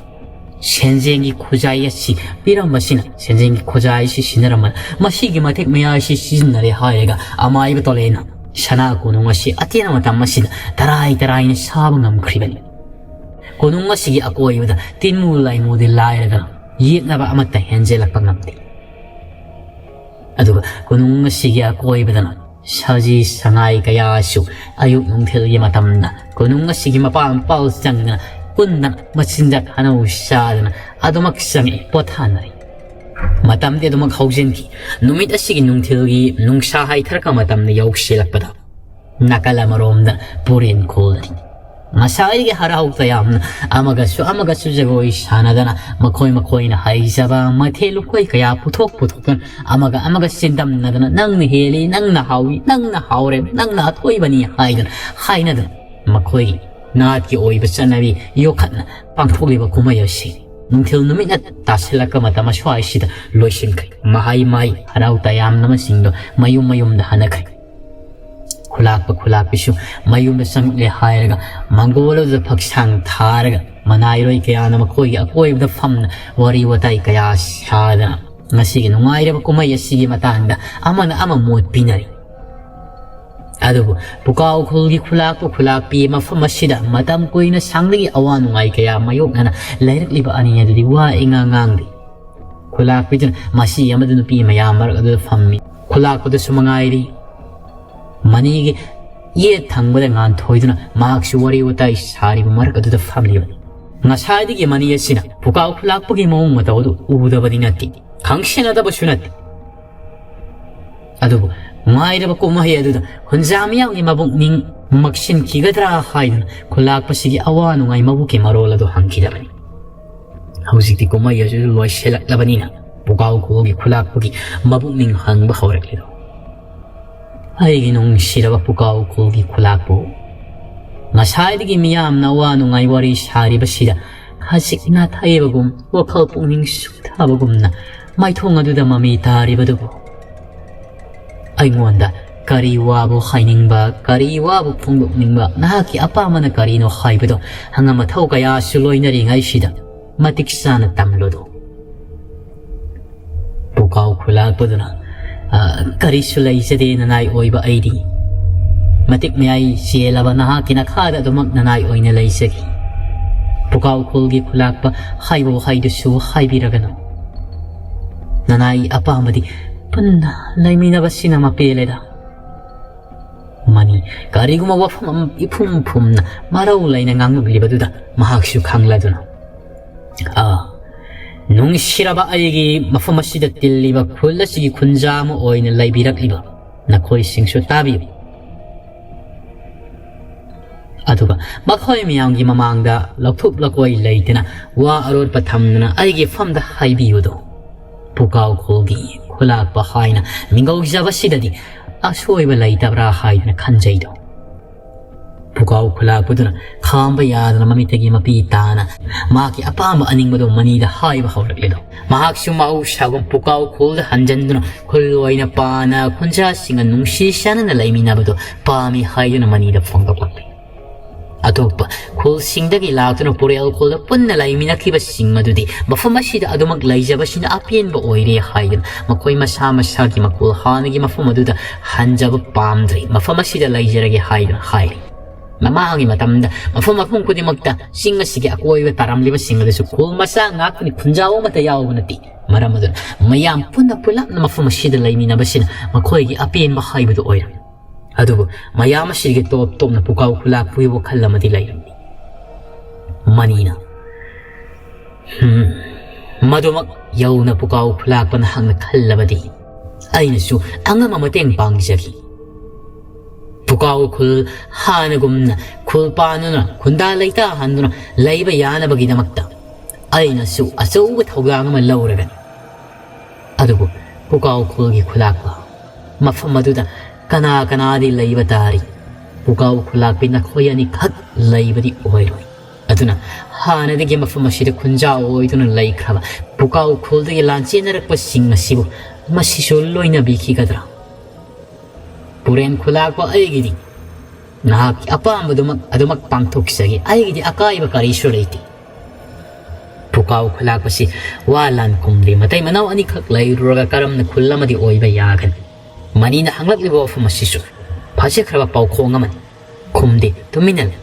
ꯁꯦꯟꯖꯦꯡꯒꯤ ꯈꯨꯖꯥꯏ ꯑꯁꯤ ꯄꯤꯔꯝꯕꯁꯤꯅ, ꯁꯦꯟꯖꯦꯡꯒꯤ ꯈꯨꯖꯥꯏ ꯑꯁꯤ ꯁꯤꯟꯅꯔꯝꯕꯅ ꯃꯁꯤꯒꯤ ꯃꯇꯤꯛ ꯃꯌꯥꯏ ꯑꯁꯤ ꯁꯤꯖꯤꯟꯅꯔꯦ ꯍꯥꯏꯔꯒ ꯑꯃꯥꯏꯕ ꯇꯣꯂꯦꯅ ꯁꯅꯥ ꯀꯣꯅꯨꯡ ꯑꯁꯤ ꯑꯇꯦꯟꯕ ꯃꯇꯝ ꯑꯁꯤꯗ ꯇꯔꯥꯏ ꯇꯔꯥꯏꯅ ꯁꯥꯕ ꯉꯝꯈ꯭ꯔꯤꯕꯅꯤ꯫ ꯀꯣꯅꯨꯡ ꯑꯁꯤꯒꯤ ꯑꯀꯣꯏꯕꯗ ꯇꯤꯟꯃꯨ ꯂꯥꯏꯃꯨꯗꯤ ꯂꯥꯏꯔꯗꯅ ꯌꯦꯛꯅꯕ ꯑꯃꯠꯇ ꯍꯦꯟꯖꯦꯜꯂꯛꯄ ꯉꯝꯗꯦ꯫ ꯑꯗꯨꯒ ꯀꯣꯅꯨꯡ ꯑꯁꯤꯒꯤ ꯑꯀꯣꯏꯕꯗꯅ ꯁꯖꯤ ꯁꯉꯥꯏ ꯀꯌꯥꯁꯨ ꯑꯌꯨꯛ ꯅꯨꯡꯊꯤꯜꯒꯤ ꯃꯇꯝꯗ ꯀꯣꯅꯨꯡ ꯑꯁꯤꯒꯤ ꯃꯄꯥꯜ ꯃꯄꯥꯜ ꯆꯪꯗꯅ ꯀꯨꯟꯗꯅ ꯃꯆꯤꯟꯖꯥꯛ ꯍꯅꯧ ꯆꯥꯗꯅ ꯑꯗꯨꯃꯛ ꯆꯪꯉꯛꯏ, ꯄꯣꯊꯥꯅꯔꯤ꯫ ꯃꯇꯝꯗꯤ ꯑꯗꯨꯃꯛ ꯍꯧꯖꯤꯟꯈꯤ꯫ ꯅꯨꯃꯤꯠ ꯑꯁꯤꯒꯤ ꯅꯨꯡꯊꯤꯜꯒꯤ ꯅꯨꯡꯁꯥ ꯍꯥꯏꯊꯔꯛꯄ ꯃꯇꯝꯗ ꯌꯧꯁꯤꯜꯂꯛꯄꯗ ꯅꯥꯀꯜ ꯑꯃꯔꯣꯝꯗ ꯄꯨꯔꯦꯟ ꯈꯣꯜꯂꯤ꯫ ꯉꯁꯥꯏꯗꯒꯤ ꯍꯔꯥꯎ ꯇꯌꯥꯝꯅ ꯑꯃꯒꯁꯨ ꯑꯃꯒꯁꯨ ꯖꯒꯣꯏ ꯁꯥꯟꯅꯗꯅ ꯃꯈꯣꯏ ꯃꯈꯣꯏꯅ ꯍꯩꯖꯕ ꯃꯊꯦꯜ ꯂꯨꯀꯣꯏ ꯀꯌꯥ ꯄꯨꯊꯣꯛ ꯄꯨꯊꯣꯛꯇꯨꯅ ꯑꯃꯒ ꯑꯃꯒ ꯆꯤꯟꯗꯝꯅꯗꯅ ꯅꯪꯅ ꯍꯦꯜꯂꯤ, ꯅꯪꯅ ꯍꯥꯎꯏ, ꯅꯪꯅ ꯍꯥꯎꯔꯦ, ꯅꯪꯅ ꯑꯊꯣꯏꯕꯅꯤ ꯍꯥꯏꯗꯨꯅ ꯍꯥꯏꯅꯗꯨꯅ ꯃꯈꯣꯏꯒꯤ ꯅꯥꯠꯀꯤ ꯑꯣꯏꯕ ꯆꯠꯅꯕꯤ ꯌꯣꯛꯈꯠꯅ ꯄꯥꯡꯊꯣꯛꯂꯤꯕ ꯀꯨꯝꯍꯩ ꯑꯁꯤ ꯅꯨꯡꯊꯤꯜ ꯅꯨꯃꯤꯠꯅ ꯇꯥꯁꯤꯜꯂꯛꯄ ꯃꯇꯝ ꯑꯁ꯭ꯋꯥꯏꯁꯤꯗ ꯂꯣꯏꯁꯤꯟꯈ꯭ꯔꯦ꯫ ꯃꯍꯩ ꯃꯍꯩ ꯍꯔꯥꯎ ꯇꯌꯥꯝꯅꯕꯁꯤꯡꯗꯣ ꯃꯌꯨꯝ ꯃꯌꯨꯝꯗ ꯍꯟꯅꯈ꯭ꯔꯦ꯫ ꯈꯨꯂꯥꯛꯄ ꯈꯨꯂꯥꯛꯄꯤꯁꯨ ꯃꯌꯨꯝꯗ ꯆꯪꯂꯛꯂꯦ ꯍꯥꯏꯔꯒ ꯃꯪꯒꯣꯜ ꯑꯗꯨꯗ ꯐꯛꯁꯥꯡ ꯊꯥꯔꯒ ꯃꯅꯥꯏꯔꯣꯏ ꯀꯌꯥꯅ ꯃꯈꯣꯏꯒꯤ ꯑꯀꯣꯏꯕꯗ ꯐꯝꯅ ꯋꯥꯔꯤ ꯋꯥꯇꯥꯏ ꯀꯌꯥ ꯁꯥꯗꯅ ꯉꯁꯤꯒꯤ ꯅꯨꯡꯉꯥꯏꯔꯕ ꯀꯨꯝꯍꯩ ꯑꯁꯤꯒꯤ ꯃꯇꯥꯡꯗ ꯑꯃꯅ ꯑꯃ ꯃꯣꯠ ꯄꯤꯅꯔꯤ꯫ ꯑꯗꯨꯕꯨ ꯄꯨꯀꯥꯎ ꯈꯨꯜꯒꯤ ꯈꯨꯂꯥꯛꯄ ꯈꯨꯂꯥꯛꯄꯤ ꯃꯐꯝ ꯑꯁꯤꯗ ꯃꯇꯝ ꯀꯨꯏꯅ ꯁꯥꯡꯗꯒꯤ ꯑꯋꯥ ꯅꯨꯡꯉꯥꯏ ꯀꯌꯥ ꯃꯥꯌꯣꯛꯅꯅ ꯂꯩꯔꯛꯂꯤꯕ ꯑꯅꯤ ꯑꯗꯨꯗꯤ ꯋꯥ ꯏꯉꯥꯡ ꯉꯥꯡꯗꯦ꯫ ꯈꯨꯂꯥꯛꯄꯤꯗꯨꯅ ꯃꯁꯤ ꯑꯃꯗ ꯅꯨꯄꯤ ꯃꯌꯥꯝ ꯃꯔꯛ ꯑꯗꯨꯗ ꯐꯝꯃꯤ꯫ ꯈꯨꯂꯥꯛꯄꯗꯁꯨ ꯃꯉꯥꯏꯔꯤ꯫ ꯃꯅꯤꯒꯤ ꯌꯦꯠ ꯊꯪꯕꯗ ꯉꯥꯟꯊꯣꯏꯗꯨꯅ ꯃꯍꯥꯛꯁꯨ ꯋꯥꯔꯤ ꯋꯥꯇꯥꯏ ꯁꯥꯔꯤꯕ ꯃꯔꯛ ꯑꯗꯨꯗ ꯐꯝꯂꯤꯕꯅꯤ꯫ ꯉꯁꯥꯏꯗꯒꯤ ꯃꯅꯤ ꯑꯁꯤꯅ ꯄꯨꯀꯥꯎ ꯈꯨꯂꯥꯛꯄꯒꯤ ꯃꯑꯣꯡ ꯃꯇꯧ ꯑꯗꯨ ꯎꯗꯕꯗꯤ ꯅꯠꯇꯦ, ꯈꯪꯁꯤꯟꯅꯗꯕꯁꯨ ꯅꯠꯇꯦ꯫ ꯑꯗꯨꯕꯨ ꯉꯥꯏꯔꯕ ꯀꯨꯝꯍꯩ ꯑꯗꯨꯗ ꯍꯨꯟꯖꯥ ꯃꯤꯌꯥꯝꯒꯤ ꯃꯕꯨꯛꯅꯤꯡ ꯃꯛꯁꯤꯟꯈꯤꯒꯗ꯭ꯔꯥ ꯍꯥꯏꯗꯨꯅ ꯈꯨꯂꯥꯛꯄꯁꯤꯒꯤ ꯑꯋꯥ ꯅꯨꯡꯉꯥꯏ ꯃꯕꯨꯛꯀꯤ ꯃꯔꯣꯜ ꯑꯗꯨ ꯍꯪꯈꯤꯗꯕꯅꯤ꯫ ꯍꯧꯖꯤꯛꯇꯤ ꯀꯨꯝꯍꯩ ꯑꯁꯤꯁꯨ ꯂꯣꯏꯁꯤꯜꯂꯛꯂꯕꯅꯤꯅ ꯄꯨꯀꯥꯎ ꯈꯨꯜꯒꯤ ꯈꯨꯂꯥꯛꯄꯒꯤ ꯃꯕꯨꯛꯅꯤꯡ ꯍꯪꯕ ꯍꯧꯔꯛꯂꯤꯗꯣ꯫ ꯑꯩꯒꯤ ꯅꯨꯡꯁꯤꯔꯕ ꯄꯨꯀꯥꯎ ꯈꯨꯜꯒꯤ ꯈꯨꯂꯥꯛꯄꯨ, ꯉꯁꯥꯏꯗꯒꯤ ꯃꯤꯌꯥꯝꯅ ꯑꯋꯥ ꯅꯨꯡꯉꯥꯏ ꯋꯥꯔꯤ ꯁꯥꯔꯤꯕꯁꯤꯗ ꯈꯖꯤꯛ ꯅꯥꯊꯩꯕꯒꯨꯝ, ꯋꯥꯈꯜ ꯄꯨꯛꯅꯤꯡ ꯁꯨꯊꯕꯒꯨꯝꯅ ꯃꯥꯏꯊꯣꯡ ꯑꯗꯨꯗ ꯃꯃꯤ ꯇꯥꯔꯤꯕꯗꯨꯕꯨ ꯑꯩꯉꯣꯟꯗ ꯀꯔꯤ ꯋꯥꯕꯨ ꯍꯥꯏꯅꯤꯡꯕ, ꯀꯔꯤ ꯋꯥꯕꯨ ꯐꯣꯡꯗꯣꯛꯅꯤꯡꯕ, ꯅꯍꯥꯛꯀꯤ ꯑꯄꯥꯝꯕꯅ ꯀꯔꯤꯅꯣ ꯍꯥꯏꯕꯗꯣ ꯍꯪꯉ ꯃꯊꯧ ꯀꯌꯥꯁꯨ ꯂꯣꯏꯅꯔꯤꯉꯩꯁꯤꯗ ꯃꯇꯤꯛ ꯆꯥꯅ ꯇꯝꯂꯨꯗꯣ꯫ ꯄꯨꯀꯥꯎ ꯈꯨꯂꯥꯛꯄꯗꯨꯅ, "ꯑ, ꯀꯔꯤꯁꯨ ꯂꯩꯖꯗꯦ ꯅꯅꯥꯏ ꯑꯣꯏꯕ ꯑꯩꯗꯤ꯫ ꯃꯇꯤꯛ ꯃꯌꯥꯏ ꯆꯦꯜꯂꯕ ꯅꯍꯥꯛꯀꯤ ꯅꯈꯥꯗ ꯑꯗꯨꯃꯛ ꯅꯅꯥꯏ ꯑꯣꯏꯅ ꯂꯩꯖꯒꯦ꯫" ꯄꯨꯀꯥꯎ ꯈꯨꯜꯒꯤ ꯈꯨꯂꯥꯛꯄ ꯍꯥꯏꯕ ꯋꯥꯍꯩꯗꯨꯁꯨ ꯍꯥꯏꯕꯤꯔꯒꯅꯨ꯫ ꯅꯅꯥꯏ ꯑꯄꯥꯝꯕꯗꯤ ꯄꯨꯟꯅ ꯂꯩꯃꯤꯟꯅꯕꯁꯤꯅ ꯃꯄꯦꯜꯂꯦꯗ꯫ ꯃꯅꯤ ꯀꯔꯤꯒꯨꯝꯕ ꯋꯥꯐꯝ ꯑꯃ ꯏꯐꯨꯝ ꯐꯨꯝꯅ ꯃꯔꯧ ꯂꯩꯅ ꯉꯥꯡꯂꯛꯂꯤꯕꯗꯨꯗ ꯃꯍꯥꯛꯁꯨ ꯈꯪꯂꯗꯨꯅ, "ꯑꯥ, ꯅꯨꯡꯁꯤꯔꯕ ꯑꯩꯒꯤ ꯃꯐꯝ ꯑꯁꯤꯗ ꯇꯤꯜꯂꯤꯕ ꯈꯨꯜ ꯑꯁꯤꯒꯤ ꯈꯨꯟꯖꯥ ꯑꯃ ꯑꯣꯏꯅ ꯂꯩꯕꯤꯔꯛꯂꯤꯕ ꯅꯈꯣꯏꯁꯤꯡꯁꯨ ꯇꯥꯕꯤꯌꯨ꯫" ꯑꯗꯨꯒ ꯃꯈꯣꯏ ꯃꯌꯥꯝꯒꯤ ꯃꯃꯥꯡꯗ ꯂꯧꯊꯣꯛ ꯂꯧꯀꯣꯏ ꯂꯩꯇꯅ ꯋꯥ ꯑꯔꯣꯠꯄ ꯊꯝꯗꯅ ꯑꯩꯒꯤ ꯐꯝꯗ ꯍꯥꯏꯕꯤꯌꯨꯗꯣ꯫ ꯄꯨꯀꯥꯎ ꯈꯨꯜꯒꯤ ꯈꯨꯂꯥꯛꯄ ꯍꯥꯏꯅ ꯃꯤꯡꯒꯧꯖꯕꯁꯤꯗꯗꯤ ꯑꯁꯣꯏꯕ ꯂꯩꯇꯕ꯭ꯔꯥ ꯍꯥꯏꯗꯨꯅ ꯈꯟꯖꯩꯗꯣ꯫ ꯄꯨꯀꯥꯎ ꯈꯨꯂꯥꯛꯄꯗꯨꯅ ꯈꯥꯝꯕ ꯌꯥꯗꯅ ꯃꯃꯤꯠꯇꯒꯤ ꯃꯄꯤ ꯇꯥꯅ ꯃꯍꯥꯛꯀꯤ ꯑꯄꯥꯝꯕ ꯑꯅꯤꯡꯕꯗꯣ ꯃꯅꯤꯗ ꯍꯥꯏꯕ ꯍꯧꯔꯛꯂꯦꯗꯣ꯫ ꯃꯍꯥꯛꯁꯨ ꯃꯍꯧꯁꯥꯒꯨꯝ ꯄꯨꯀꯥꯎ ꯈꯨꯜꯗ ꯍꯟꯖꯟꯗꯨꯅ ꯈꯨꯜ ꯑꯣꯏꯅ ꯄꯥꯅ ꯈꯨꯟꯖꯥꯁꯤꯡꯒ ꯅꯨꯡꯁꯤ ꯆꯥꯟꯅꯅ ꯂꯩꯃꯤꯟꯅꯕꯗꯨ ꯄꯥꯝꯃꯤ ꯍꯥꯏꯗꯨꯅ ꯃꯅꯤꯗ ꯐꯣꯡꯗꯣꯛꯂꯛꯂꯤ꯫ ꯑꯇꯣꯞꯄ ꯈꯨꯜꯁꯤꯡꯗꯒꯤ ꯂꯥꯛꯇꯨꯅ ꯄꯨꯔꯦꯜ ꯈꯨꯜꯗ ꯄꯨꯟꯅ ꯂꯩꯃꯤꯟꯅꯈꯤꯕꯁꯤꯡ ꯑꯗꯨꯗꯤ ꯃꯐꯝ ꯑꯁꯤꯗ ꯑꯗꯨꯃꯛ ꯂꯩꯖꯕꯁꯤꯅ ꯑꯄꯦꯟꯕ ꯑꯣꯏꯔꯦ ꯍꯥꯏꯗꯨꯅ ꯃꯈꯣꯏ ꯃꯁꯥ ꯃꯁꯥꯒꯤ ꯃꯈꯨꯜ ꯍꯥꯟꯅꯒꯤ ꯃꯐꯝ ꯑꯗꯨꯗ ꯍꯟꯖꯕ ꯄꯥꯝꯗ꯭ꯔꯦ, ꯃꯐꯝ ꯑꯁꯤꯗ ꯂꯩꯖꯔꯒꯦ ꯍꯥꯏꯗꯨꯅ ꯍꯥꯏꯔꯤ꯫ ꯃꯃꯥꯡꯒꯤ ꯃꯇꯝꯗ ꯃꯐꯝ ꯃꯐꯝ ꯈꯨꯗꯤꯡꯃꯛꯇ ꯆꯤꯡ ꯑꯁꯤꯒꯤ ꯑꯀꯣꯏꯕ ꯇꯥꯔꯝꯂꯤꯕꯁꯤꯡ ꯑꯗꯨꯁꯨ ꯈꯨꯜ ꯃꯆꯥ ꯉꯥꯛꯇꯅꯤ, ꯈꯨꯟꯖꯥꯎ ꯑꯃꯠꯇ ꯌꯥꯎꯕ ꯅꯠꯇꯦ꯫ ꯃꯔꯝ ꯑꯗꯨꯅ ꯃꯌꯥꯝ ꯄꯨꯟꯅ ꯄꯨꯂꯞꯅ ꯃꯐꯝ ꯑꯁꯤꯗ ꯂꯩꯃꯤꯟꯅꯕꯁꯤꯅ ꯃꯈꯣꯏꯒꯤ ꯑꯄꯦꯟꯕ ꯍꯥꯏꯕꯗꯨ ꯑꯣꯏꯔꯝꯃꯤ꯫ ꯑꯗꯨꯕꯨ ꯃꯌꯥꯝ ꯑꯁꯤꯒꯤ ꯇꯣꯞ ꯇꯣꯞꯅ ꯄꯨꯀꯥꯎ ꯈꯨꯂꯥꯛꯄꯒꯤ ꯋꯥꯈꯜ ꯑꯃꯗꯤ ꯂꯩꯔꯝꯃꯤ꯫ ꯃꯅꯤꯅ, "ꯍꯝ, ꯃꯗꯨꯃꯛ ꯌꯧꯅ ꯄꯨꯀꯥꯎ ꯈꯨꯂꯥꯛꯄ ꯅꯍꯥꯛꯅ ꯈꯜꯂꯕꯗꯤ ꯑꯩꯅꯁꯨ ꯑꯉꯝꯕ ꯃꯇꯦꯡ ꯄꯥꯡꯖꯈꯤ꯫ ꯄꯨꯀꯥꯎ ꯈꯨꯜ ꯍꯥꯟꯅꯒꯨꯝꯅ ꯈꯨꯜ ꯄꯥꯟꯗꯨꯅ ꯈꯨꯟꯗꯥ ꯂꯩꯇꯥ ꯍꯟꯗꯨꯅ ꯂꯩꯕ ꯌꯥꯅꯕꯒꯤꯗꯃꯛꯇ ꯑꯩꯅꯁꯨ ꯑꯆꯧꯕ ꯊꯧꯗꯥꯡ ꯑꯃ ꯂꯧꯔꯒꯅꯤ꯫" ꯑꯗꯨꯕꯨ ꯄꯨꯀꯥꯎ ꯈꯨꯜꯒꯤ ꯈꯨꯂꯥꯛꯄ ꯃꯐꯝ ꯑꯗꯨꯗ ꯀꯅꯥ ꯀꯅꯥꯗꯤ ꯂꯩꯕ ꯇꯥꯔꯤ? ꯄꯨꯀꯥꯎ ꯈꯨꯂꯥꯛꯄꯤ ꯅꯈꯣꯏ ꯑꯅꯤꯈꯛ ꯂꯩꯕꯗꯤ ꯑꯣꯏꯔꯣꯏ꯫ ꯑꯗꯨꯅ ꯍꯥꯟꯅꯗꯒꯤ ꯃꯐꯝ ꯑꯁꯤꯗ ꯈꯨꯟꯖꯥꯎ ꯑꯣꯏꯗꯨꯅ ꯂꯩꯈ꯭ꯔꯕ ꯄꯨꯀꯥꯎ ꯈꯨꯜꯗꯒꯤ ꯂꯥꯟꯆꯦꯟꯅꯔꯛꯄꯁꯤꯡ ꯑꯁꯤꯕꯨ ꯃꯁꯤꯁꯨ ꯂꯣꯏꯅꯕꯤꯈꯤꯒꯗ꯭ꯔꯥ? ꯄꯨꯔꯦꯟ ꯈꯨꯂꯥꯛꯄ ꯑꯩꯒꯤꯗꯤ ꯅꯍꯥꯛꯀꯤ ꯑꯄꯥꯝꯕꯗꯨꯃꯛ ꯑꯗꯨꯃꯛ ꯄꯥꯡꯊꯣꯛꯆꯒꯦ꯫ ꯑꯩꯒꯤꯗꯤ ꯑꯀꯥꯏꯕ ꯀꯔꯤꯁꯨ ꯂꯩꯇꯦ꯫ ꯄꯨꯀꯥꯎ ꯈꯨꯂꯥꯛꯄꯁꯤ ꯋꯥ ꯂꯥꯟ ꯈꯨꯝꯗꯦ꯫ ꯃꯇꯩ ꯃꯅꯥꯎ ꯑꯅꯤꯈꯛ ꯂꯩꯔꯨꯔꯒ ꯀꯔꯝꯅ ꯈꯨꯜ ꯑꯃꯗꯤ ꯑꯣꯏꯕ ꯌꯥꯒꯅꯤ? ꯃꯅꯤꯅ ꯍꯪꯂꯛꯂꯤꯕ ꯋꯥꯐꯝ ꯑꯁꯤꯁꯨ ꯐꯖꯈ꯭ꯔꯕ ꯄꯥꯎꯈꯣꯡ ꯑꯃꯅꯤ꯫ ꯈꯨꯝꯗꯦ, ꯇꯨꯃꯤꯟꯅ ꯂꯩ꯫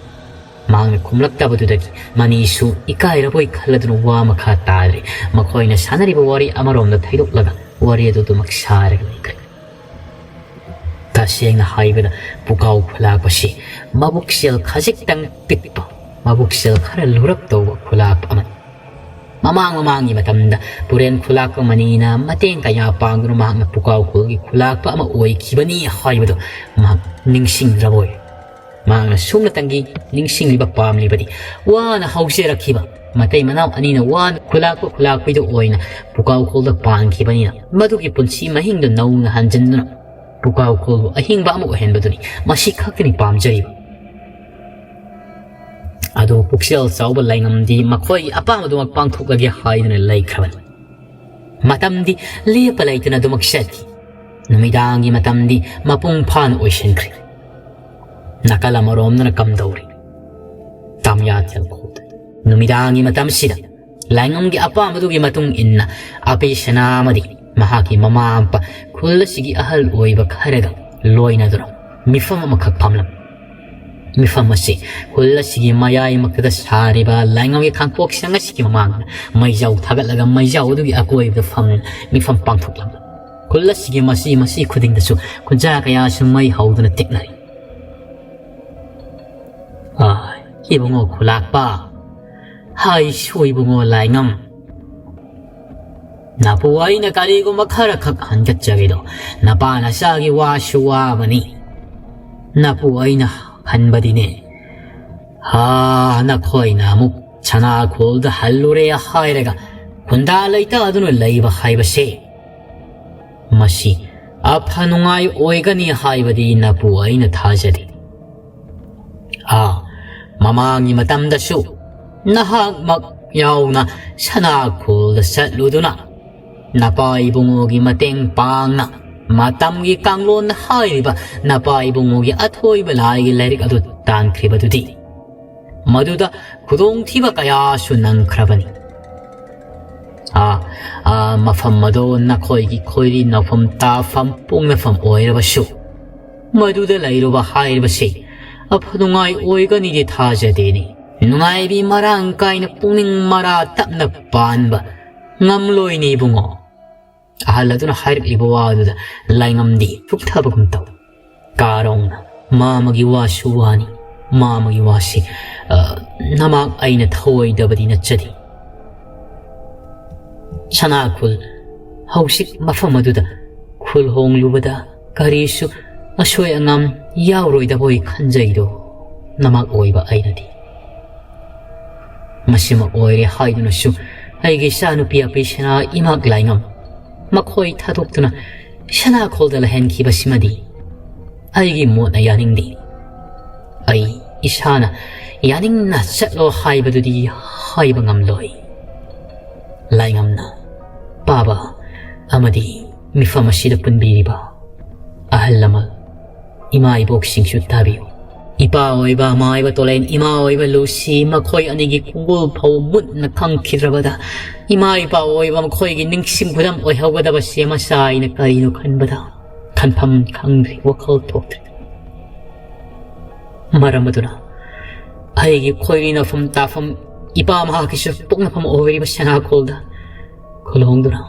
ꯃꯍꯥꯛꯅ ꯈꯨꯝꯂꯛꯇꯕꯗꯨꯗꯒꯤ ꯃꯅꯤꯁꯨ ꯏꯀꯥꯏꯔꯕꯣꯏ ꯈꯜꯂꯗꯨꯅ ꯋꯥ ꯃꯈꯥ ꯇꯥꯗ꯭ꯔꯦ꯫ ꯃꯈꯣꯏꯅ ꯁꯥꯟꯅꯔꯤꯕ ꯋꯥꯔꯤ ꯑꯃꯔꯣꯝꯗ ꯊꯩꯗꯣꯛꯂꯒ ꯋꯥꯔꯤ ꯑꯗꯨꯗꯨꯃꯛ ꯁꯥꯔꯒ ꯂꯩꯈ꯭ꯔꯦ꯫ ꯇꯁꯦꯡꯅ ꯍꯥꯏꯕꯗ, ꯄꯨꯀꯥꯎ ꯈꯨꯂꯥꯛꯄꯁꯤ ꯃꯕꯨꯛꯆꯦꯜ ꯈꯖꯤꯛꯇꯪ ꯄꯤꯛꯄ, ꯃꯕꯨꯛꯆꯦꯜ ꯈꯔ ꯂꯨꯔꯞ ꯇꯧꯕ ꯈꯨꯂꯥꯛꯄ ꯑꯃꯅꯤ꯫ ꯃꯃꯥꯡ ꯃꯃꯥꯡꯒꯤ ꯃꯇꯝꯗ ꯄꯨꯔꯦꯟ ꯈꯨꯂꯥꯛꯄ ꯃꯅꯤꯅ ꯃꯇꯦꯡ ꯀꯌꯥ ꯄꯥꯡꯗꯨꯅ ꯃꯍꯥꯛꯅ ꯄꯨꯀꯥꯎ ꯈꯨꯜꯒꯤ ꯈꯨꯂꯥꯛꯄ ꯑꯃ ꯑꯣꯏꯈꯤꯕꯅꯤ ꯍꯥꯏꯕꯗꯨ ꯃꯍꯥꯛ ꯅꯤꯡꯁꯤꯡꯗ꯭ꯔꯕꯣꯏ꯫ ꯃꯍꯥꯛꯅ ꯁꯨꯞꯅꯇꯪꯒꯤ ꯅꯤꯡꯁꯤꯡꯂꯤꯕ ꯄꯥꯝꯂꯤꯕꯗꯤ ꯋꯥꯅ ꯍꯧꯖꯔꯛꯈꯤꯕ ꯃꯇꯩ ꯃꯅꯥꯎ ꯑꯅꯤꯅ ꯋꯥꯅ ꯈꯨꯂꯥꯛꯄ ꯈꯨꯂꯥꯛꯄꯤꯗꯨ ꯑꯣꯏꯅ ꯄꯨꯀꯥꯎ ꯈꯨꯜꯗ ꯄꯥꯟꯈꯤꯕꯅꯤꯅ, ꯃꯗꯨꯒꯤ ꯄꯨꯟꯁꯤ ꯃꯍꯤꯡꯗꯨ ꯅꯧꯅ ꯍꯟꯖꯤꯟꯗꯨꯅ ꯄꯨꯀꯥꯎ ꯈꯨꯜꯕꯨ ꯑꯍꯤꯡꯕ ꯑꯃ ꯑꯣꯏꯍꯟꯕꯗꯨꯅꯤ꯫ ꯃꯁꯤ ꯈꯛꯇꯅꯤ ꯄꯥꯝꯖꯔꯤꯕ꯫ ꯑꯗꯨꯕꯨ ꯄꯨꯛꯆꯦꯜ ꯆꯥꯎꯕ ꯂꯥꯏꯉꯝꯗꯤ ꯃꯈꯣꯏꯒꯤ ꯑꯄꯥꯝꯕꯗꯨꯃꯛ ꯄꯥꯡꯊꯣꯛꯂꯒꯦ ꯍꯥꯏꯗꯨꯅ ꯂꯩꯈ꯭ꯔꯕꯅꯤ꯫ ꯃꯇꯝꯗꯤ ꯂꯦꯞꯄ ꯂꯩꯇꯅ ꯑꯗꯨꯃꯛ ꯆꯠꯈꯤ꯫ ꯅꯨꯃꯤꯗꯥꯡꯒꯤ ꯃꯇꯝꯗꯤ ꯃꯄꯨꯡ ꯐꯥꯅ ꯑꯣꯏꯁꯤꯟꯈ꯭ꯔꯦ꯫ ꯅꯥꯀꯜ ꯑꯃꯔꯣꯝꯗꯅ ꯀꯝꯗꯧꯔꯤ? ꯇꯥꯃꯤꯌꯥ ꯇꯦꯜꯈꯣꯜꯗ꯫ ꯅꯨꯃꯤꯗꯥꯡꯒꯤ ꯃꯇꯝꯁꯤꯗ ꯂꯥꯏꯉꯝꯒꯤ ꯑꯄꯥꯝꯕꯗꯨꯒꯤ ꯃꯇꯨꯡ ꯏꯟꯅ ꯑꯄꯦ ꯁꯅꯥ ꯑꯃꯗꯤ ꯃꯍꯥꯛꯀꯤ ꯃꯃꯥ ꯃꯄꯥ, ꯈꯨꯜ ꯑꯁꯤꯒꯤ ꯑꯍꯜ ꯑꯣꯏꯕ ꯈꯔꯒ ꯂꯣꯏꯅꯗꯨꯅ ꯃꯤꯐꯝ ꯑꯃꯈꯛ ꯐꯝꯂꯝꯃꯤ꯫ ꯃꯤꯐꯝ ꯑꯁꯤ ꯈꯨꯜ ꯑꯁꯤꯒꯤ ꯃꯌꯥꯏꯃꯛꯇꯗ ꯁꯥꯔꯤꯕ ꯂꯥꯏꯉꯝꯒꯤ ꯈꯥꯡꯄꯣꯛꯁꯪ ꯑꯁꯤꯒꯤ ꯃꯃꯥꯡꯗ ꯃꯩꯖꯥꯎ ꯊꯥꯒꯠꯂꯒ ꯃꯩꯖꯥꯎ ꯑꯗꯨꯒꯤ ꯑꯀꯣꯏꯕꯗ ꯐꯝꯗꯨꯅ ꯃꯤꯐꯝ ꯄꯥꯡꯊꯣꯛꯂꯝꯃꯤ꯫ ꯈꯨꯜ ꯑꯁꯤꯒꯤ ꯃꯆꯤ ꯃꯆꯤ ꯈꯨꯗꯤꯡꯗꯁꯨ ꯈꯨꯟꯖꯥ ꯀꯌꯥꯁꯨ ꯃꯩ ꯍꯧꯗꯨꯅ ꯇꯤꯛꯅꯔꯤ꯫ "ꯑꯥ, ꯏꯕꯨꯡꯉꯣ ꯈꯨꯂꯥꯛꯄ, ꯍꯥꯏ ꯁꯣꯏꯕꯨꯡꯉꯣ ꯂꯥꯏꯉꯝ, ꯅꯄꯨ ꯑꯩꯅ ꯀꯔꯤꯒꯨꯝꯕ ꯈꯔꯈꯛ ꯍꯟꯒꯠꯆꯒꯦꯗꯣ, ꯅꯄꯥ ꯅꯆꯥꯒꯤ ꯋꯥꯁꯨ ꯋꯥꯕꯅꯤ꯫ ꯅꯄꯨ ꯑꯩꯅ ꯈꯟꯕꯗꯤꯅꯦ, ꯍꯥ, ꯅꯈꯣꯏꯅ ꯑꯃꯨꯛ ꯁꯅꯥꯈꯣꯜꯗ ꯍꯜꯂꯨꯔꯦ ꯍꯥꯏꯔꯒ ꯈꯨꯟꯗꯥ ꯂꯩꯇꯥꯗꯨꯅ ꯂꯩꯕ ꯍꯥꯏꯕꯁꯦ, ꯃꯁꯤ ꯑꯐ ꯅꯨꯡꯉꯥꯏ ꯑꯣꯏꯒꯅꯤ ꯍꯥꯏꯕꯗꯤ ꯅꯄꯨ ꯑꯩꯅ ꯊꯥꯖꯗꯦ꯫ ꯑꯥ, ꯃꯃꯥꯡꯒꯤ ꯃꯇꯝꯗꯁꯨ ꯅꯍꯥꯛꯃꯛ ꯌꯥꯎꯅ ꯁꯅꯥꯈꯣꯜꯗ ꯆꯠꯂꯨꯗꯨꯅ ꯅꯄꯥ ꯏꯕꯨꯡꯉꯣꯒꯤ ꯃꯇꯦꯡ ꯄꯥꯡꯅ ꯃꯇꯝꯒꯤ ꯀꯥꯡꯂꯣꯟ ꯍꯥꯏꯔꯤꯕ ꯅꯄꯥ ꯏꯕꯨꯡꯉꯣꯒꯤ ꯑꯊꯣꯏꯕ ꯂꯥꯏꯒꯤ ꯂꯥꯏꯔꯤꯛ ꯑꯗꯨ ꯇꯥꯟꯈ꯭ꯔꯤꯕꯗꯨꯗꯤ꯫ ꯃꯗꯨꯗ ꯈꯨꯗꯣꯡꯊꯤꯕ ꯀꯌꯥꯁꯨ ꯅꯪꯈ꯭ꯔꯕꯅꯤ꯫ ꯑꯥ, ꯑꯥ, ꯃꯐꯝ ꯑꯗꯣ ꯅꯈꯣꯏꯒꯤ ꯈꯣꯏꯔꯤ ꯅꯐꯝ ꯇꯥꯐꯝ ꯄꯣꯛꯅꯐꯝ ꯑꯣꯏꯔꯕꯁꯨ, ꯃꯗꯨꯗ ꯂꯩꯔꯨꯕ ꯍꯥꯏꯔꯤꯕꯁꯤ ꯑꯐ ꯅꯨꯡꯉꯥꯏ ꯑꯣꯏꯒꯅꯤꯗꯤ ꯊꯥꯖꯗꯦꯅꯦ꯫ ꯅꯨꯡꯉꯥꯏꯕꯤ ꯃꯔꯥꯡ ꯀꯥꯏꯅ ꯄꯨꯛꯅꯤꯡ ꯃꯔꯥ ꯇꯞꯅ ꯄꯥꯟꯕ ꯉꯝꯂꯣꯏꯅꯦ ꯏꯕꯨꯡꯉꯣ꯫ ꯑꯍꯜ ꯑꯗꯨꯅ ꯍꯥꯏꯔꯛꯂꯤꯕ ꯋꯥꯗꯨꯗ ꯂꯥꯏꯉꯝꯗꯤ ꯊꯨꯛꯊꯕꯒꯨꯝ ꯇꯧ꯫ ꯀꯥꯔꯣꯡꯅ, "ꯃꯥꯃꯒꯤ ꯋꯥꯁꯨ ꯋꯥꯅꯤ, ꯃꯥꯃꯒꯤ ꯋꯥꯁꯤ, ꯑ, ꯅꯃꯥꯛ ꯑꯩꯅ ꯊꯧꯑꯣꯏꯗꯕꯗꯤ ꯅꯠꯆꯗꯦ꯫ ꯁꯅꯥꯈꯨꯜ, ꯍꯧꯖꯤꯛ ꯃꯐꯝ ꯑꯗꯨꯗ ꯈꯨꯜ ꯍꯣꯡꯂꯨꯕꯗ ꯀꯔꯤꯁꯨ ꯑꯁꯣꯏ ꯑꯉꯥꯝ ꯌꯥꯎꯔꯣꯏꯗꯕꯣꯏ ꯈꯟꯖꯩꯗꯣ ꯅꯃꯥꯛ ꯑꯣꯏꯕ ꯑꯩꯅꯗꯤ꯫ ꯃꯁꯤꯃꯛ ꯑꯣꯏꯔꯦ ꯍꯥꯏꯗꯨꯅꯁꯨ ꯑꯩꯒꯤ ꯏꯆꯥꯅꯨꯄꯤ ꯑꯄꯤꯁꯅꯥ ꯏꯃꯥꯛ ꯂꯥꯏꯉꯝ ꯃꯈꯣꯏ ꯊꯥꯗꯣꯛꯇꯨꯅ ꯁꯅꯥꯈꯣꯜꯗ ꯂꯩꯍꯟꯈꯤꯕꯁꯤꯃꯗꯤ ꯑꯩꯒꯤ ꯃꯣꯠꯅ ꯌꯥꯅꯤꯡꯗꯦ꯫ ꯑꯩ ꯏꯁꯥꯅ ꯌꯥꯅꯤꯡꯅ ꯆꯠꯂꯣ ꯍꯥꯏꯕꯗꯨꯗꯤ ꯍꯥꯏꯕ ꯉꯝꯂꯣꯏ꯫ ꯂꯥꯏꯉꯝꯅ ꯄꯥꯕ ꯑꯃꯗꯤ ꯃꯤꯐꯝ ꯑꯁꯤꯗ ꯄꯨꯟꯕꯤꯔꯤꯕ ꯑꯍꯜ ꯂꯃꯟ, ꯏꯃꯥ ꯏꯕꯣꯛꯁꯤꯡꯁꯨ ꯇꯥꯕꯤꯌꯨ꯫ ꯏꯄꯥ ꯑꯣꯏꯕ ꯃꯥꯏꯕ ꯇꯣꯂꯦꯟ, ꯏꯃꯥ ꯑꯣꯏꯕ ꯂꯨꯁꯤ, ꯃꯈꯣꯏ ꯑꯅꯤꯒꯤ ꯈꯣꯡꯒꯨꯜ ꯐꯥꯎ ꯃꯨꯠꯅ ꯈꯪꯈꯤꯗ꯭ꯔꯕꯗ, ꯏꯃꯥ ꯏꯄꯥ ꯑꯣꯏꯕ ꯃꯈꯣꯏꯒꯤ ꯅꯤꯡꯁꯤꯡ ꯈꯨꯗꯝ ꯑꯣꯏꯍꯧꯒꯗꯕꯁꯦ ꯃꯆꯥ ꯑꯩꯅ ꯀꯔꯤꯅꯣ ꯈꯟꯕꯗ ꯈꯟꯐꯝ ꯈꯪꯗ꯭ꯔꯦ, ꯋꯥꯈꯜ ꯊꯣꯛꯇ꯭ꯔꯦ꯫ ꯃꯔꯝ ꯑꯗꯨꯅ ꯑꯩꯒꯤ ꯈꯣꯏꯔꯤ ꯅꯐꯝ ꯇꯥꯐꯝ, ꯏꯄꯥ ꯃꯍꯥꯛꯀꯤꯁꯨ ꯄꯣꯛꯅꯐꯝ ꯑꯣꯏꯔꯤꯕ ꯁꯅꯥꯈꯣꯜꯗ ꯈꯨꯜꯍꯣꯡꯗꯨꯅ,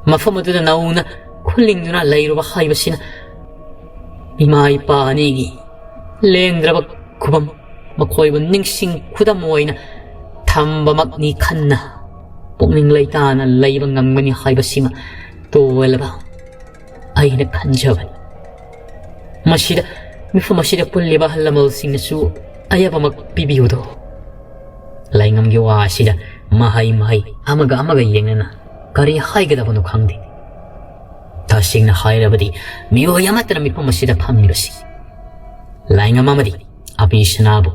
ꯃꯐꯝ ꯑꯗꯨꯗ ꯅꯧꯅ ꯈꯨꯜꯂꯤꯡꯗꯨꯅ ꯂꯩꯔꯨꯕ ꯍꯥꯏꯕꯁꯤꯅ ꯏꯃꯥ ꯏꯄꯥ ꯑꯅꯤꯒꯤ ꯂꯦꯡꯗ꯭ꯔꯕ ꯈꯨꯕꯝ, ꯃꯈꯣꯏꯕꯨ ꯅꯤꯡꯁꯤꯡ ꯈꯨꯗꯝ ꯑꯣꯏꯅ ꯊꯝꯕꯃꯛꯅꯤ ꯈꯟꯅ ꯄꯨꯛꯅꯤꯡ ꯂꯩꯇꯥꯅ ꯂꯩꯕ ꯉꯝꯒꯅꯤ ꯍꯥꯏꯕꯁꯤꯃ ꯇꯣꯜꯂꯕ ꯑꯩꯅ ꯈꯟꯖꯕꯅꯤ꯫ ꯃꯁꯤꯗ, ꯃꯤꯐꯝ ꯑꯁꯤꯗ ꯄꯨꯜꯂꯤꯕ ꯑꯍꯜ ꯂꯃꯟꯁꯤꯡꯅꯁꯨ ꯑꯌꯥꯕꯃꯛ ꯄꯤꯕꯤꯌꯨꯗꯣ꯫ ꯂꯥꯏꯉꯝꯒꯤ ꯋꯥ ꯑꯁꯤꯗ ꯃꯍꯩ ꯃꯍꯩ ꯑꯃꯒ ꯑꯃꯒ ꯌꯦꯡꯅꯅ ꯀꯔꯤ ꯍꯥꯏꯒꯗꯕꯅꯣ ꯈꯪꯗꯦ꯫ ꯇꯁꯦꯡꯅ ꯍꯥꯏꯔꯕꯗꯤ ꯃꯤꯑꯣꯏ ꯑꯃꯠꯇꯅ ꯃꯤꯐꯝ ꯑꯁꯤꯗ ꯐꯝꯂꯤꯕꯁꯤ ꯂꯥꯏꯉꯝ ꯑꯃꯗꯤ ꯑꯄꯤ ꯁꯅꯥꯕꯨ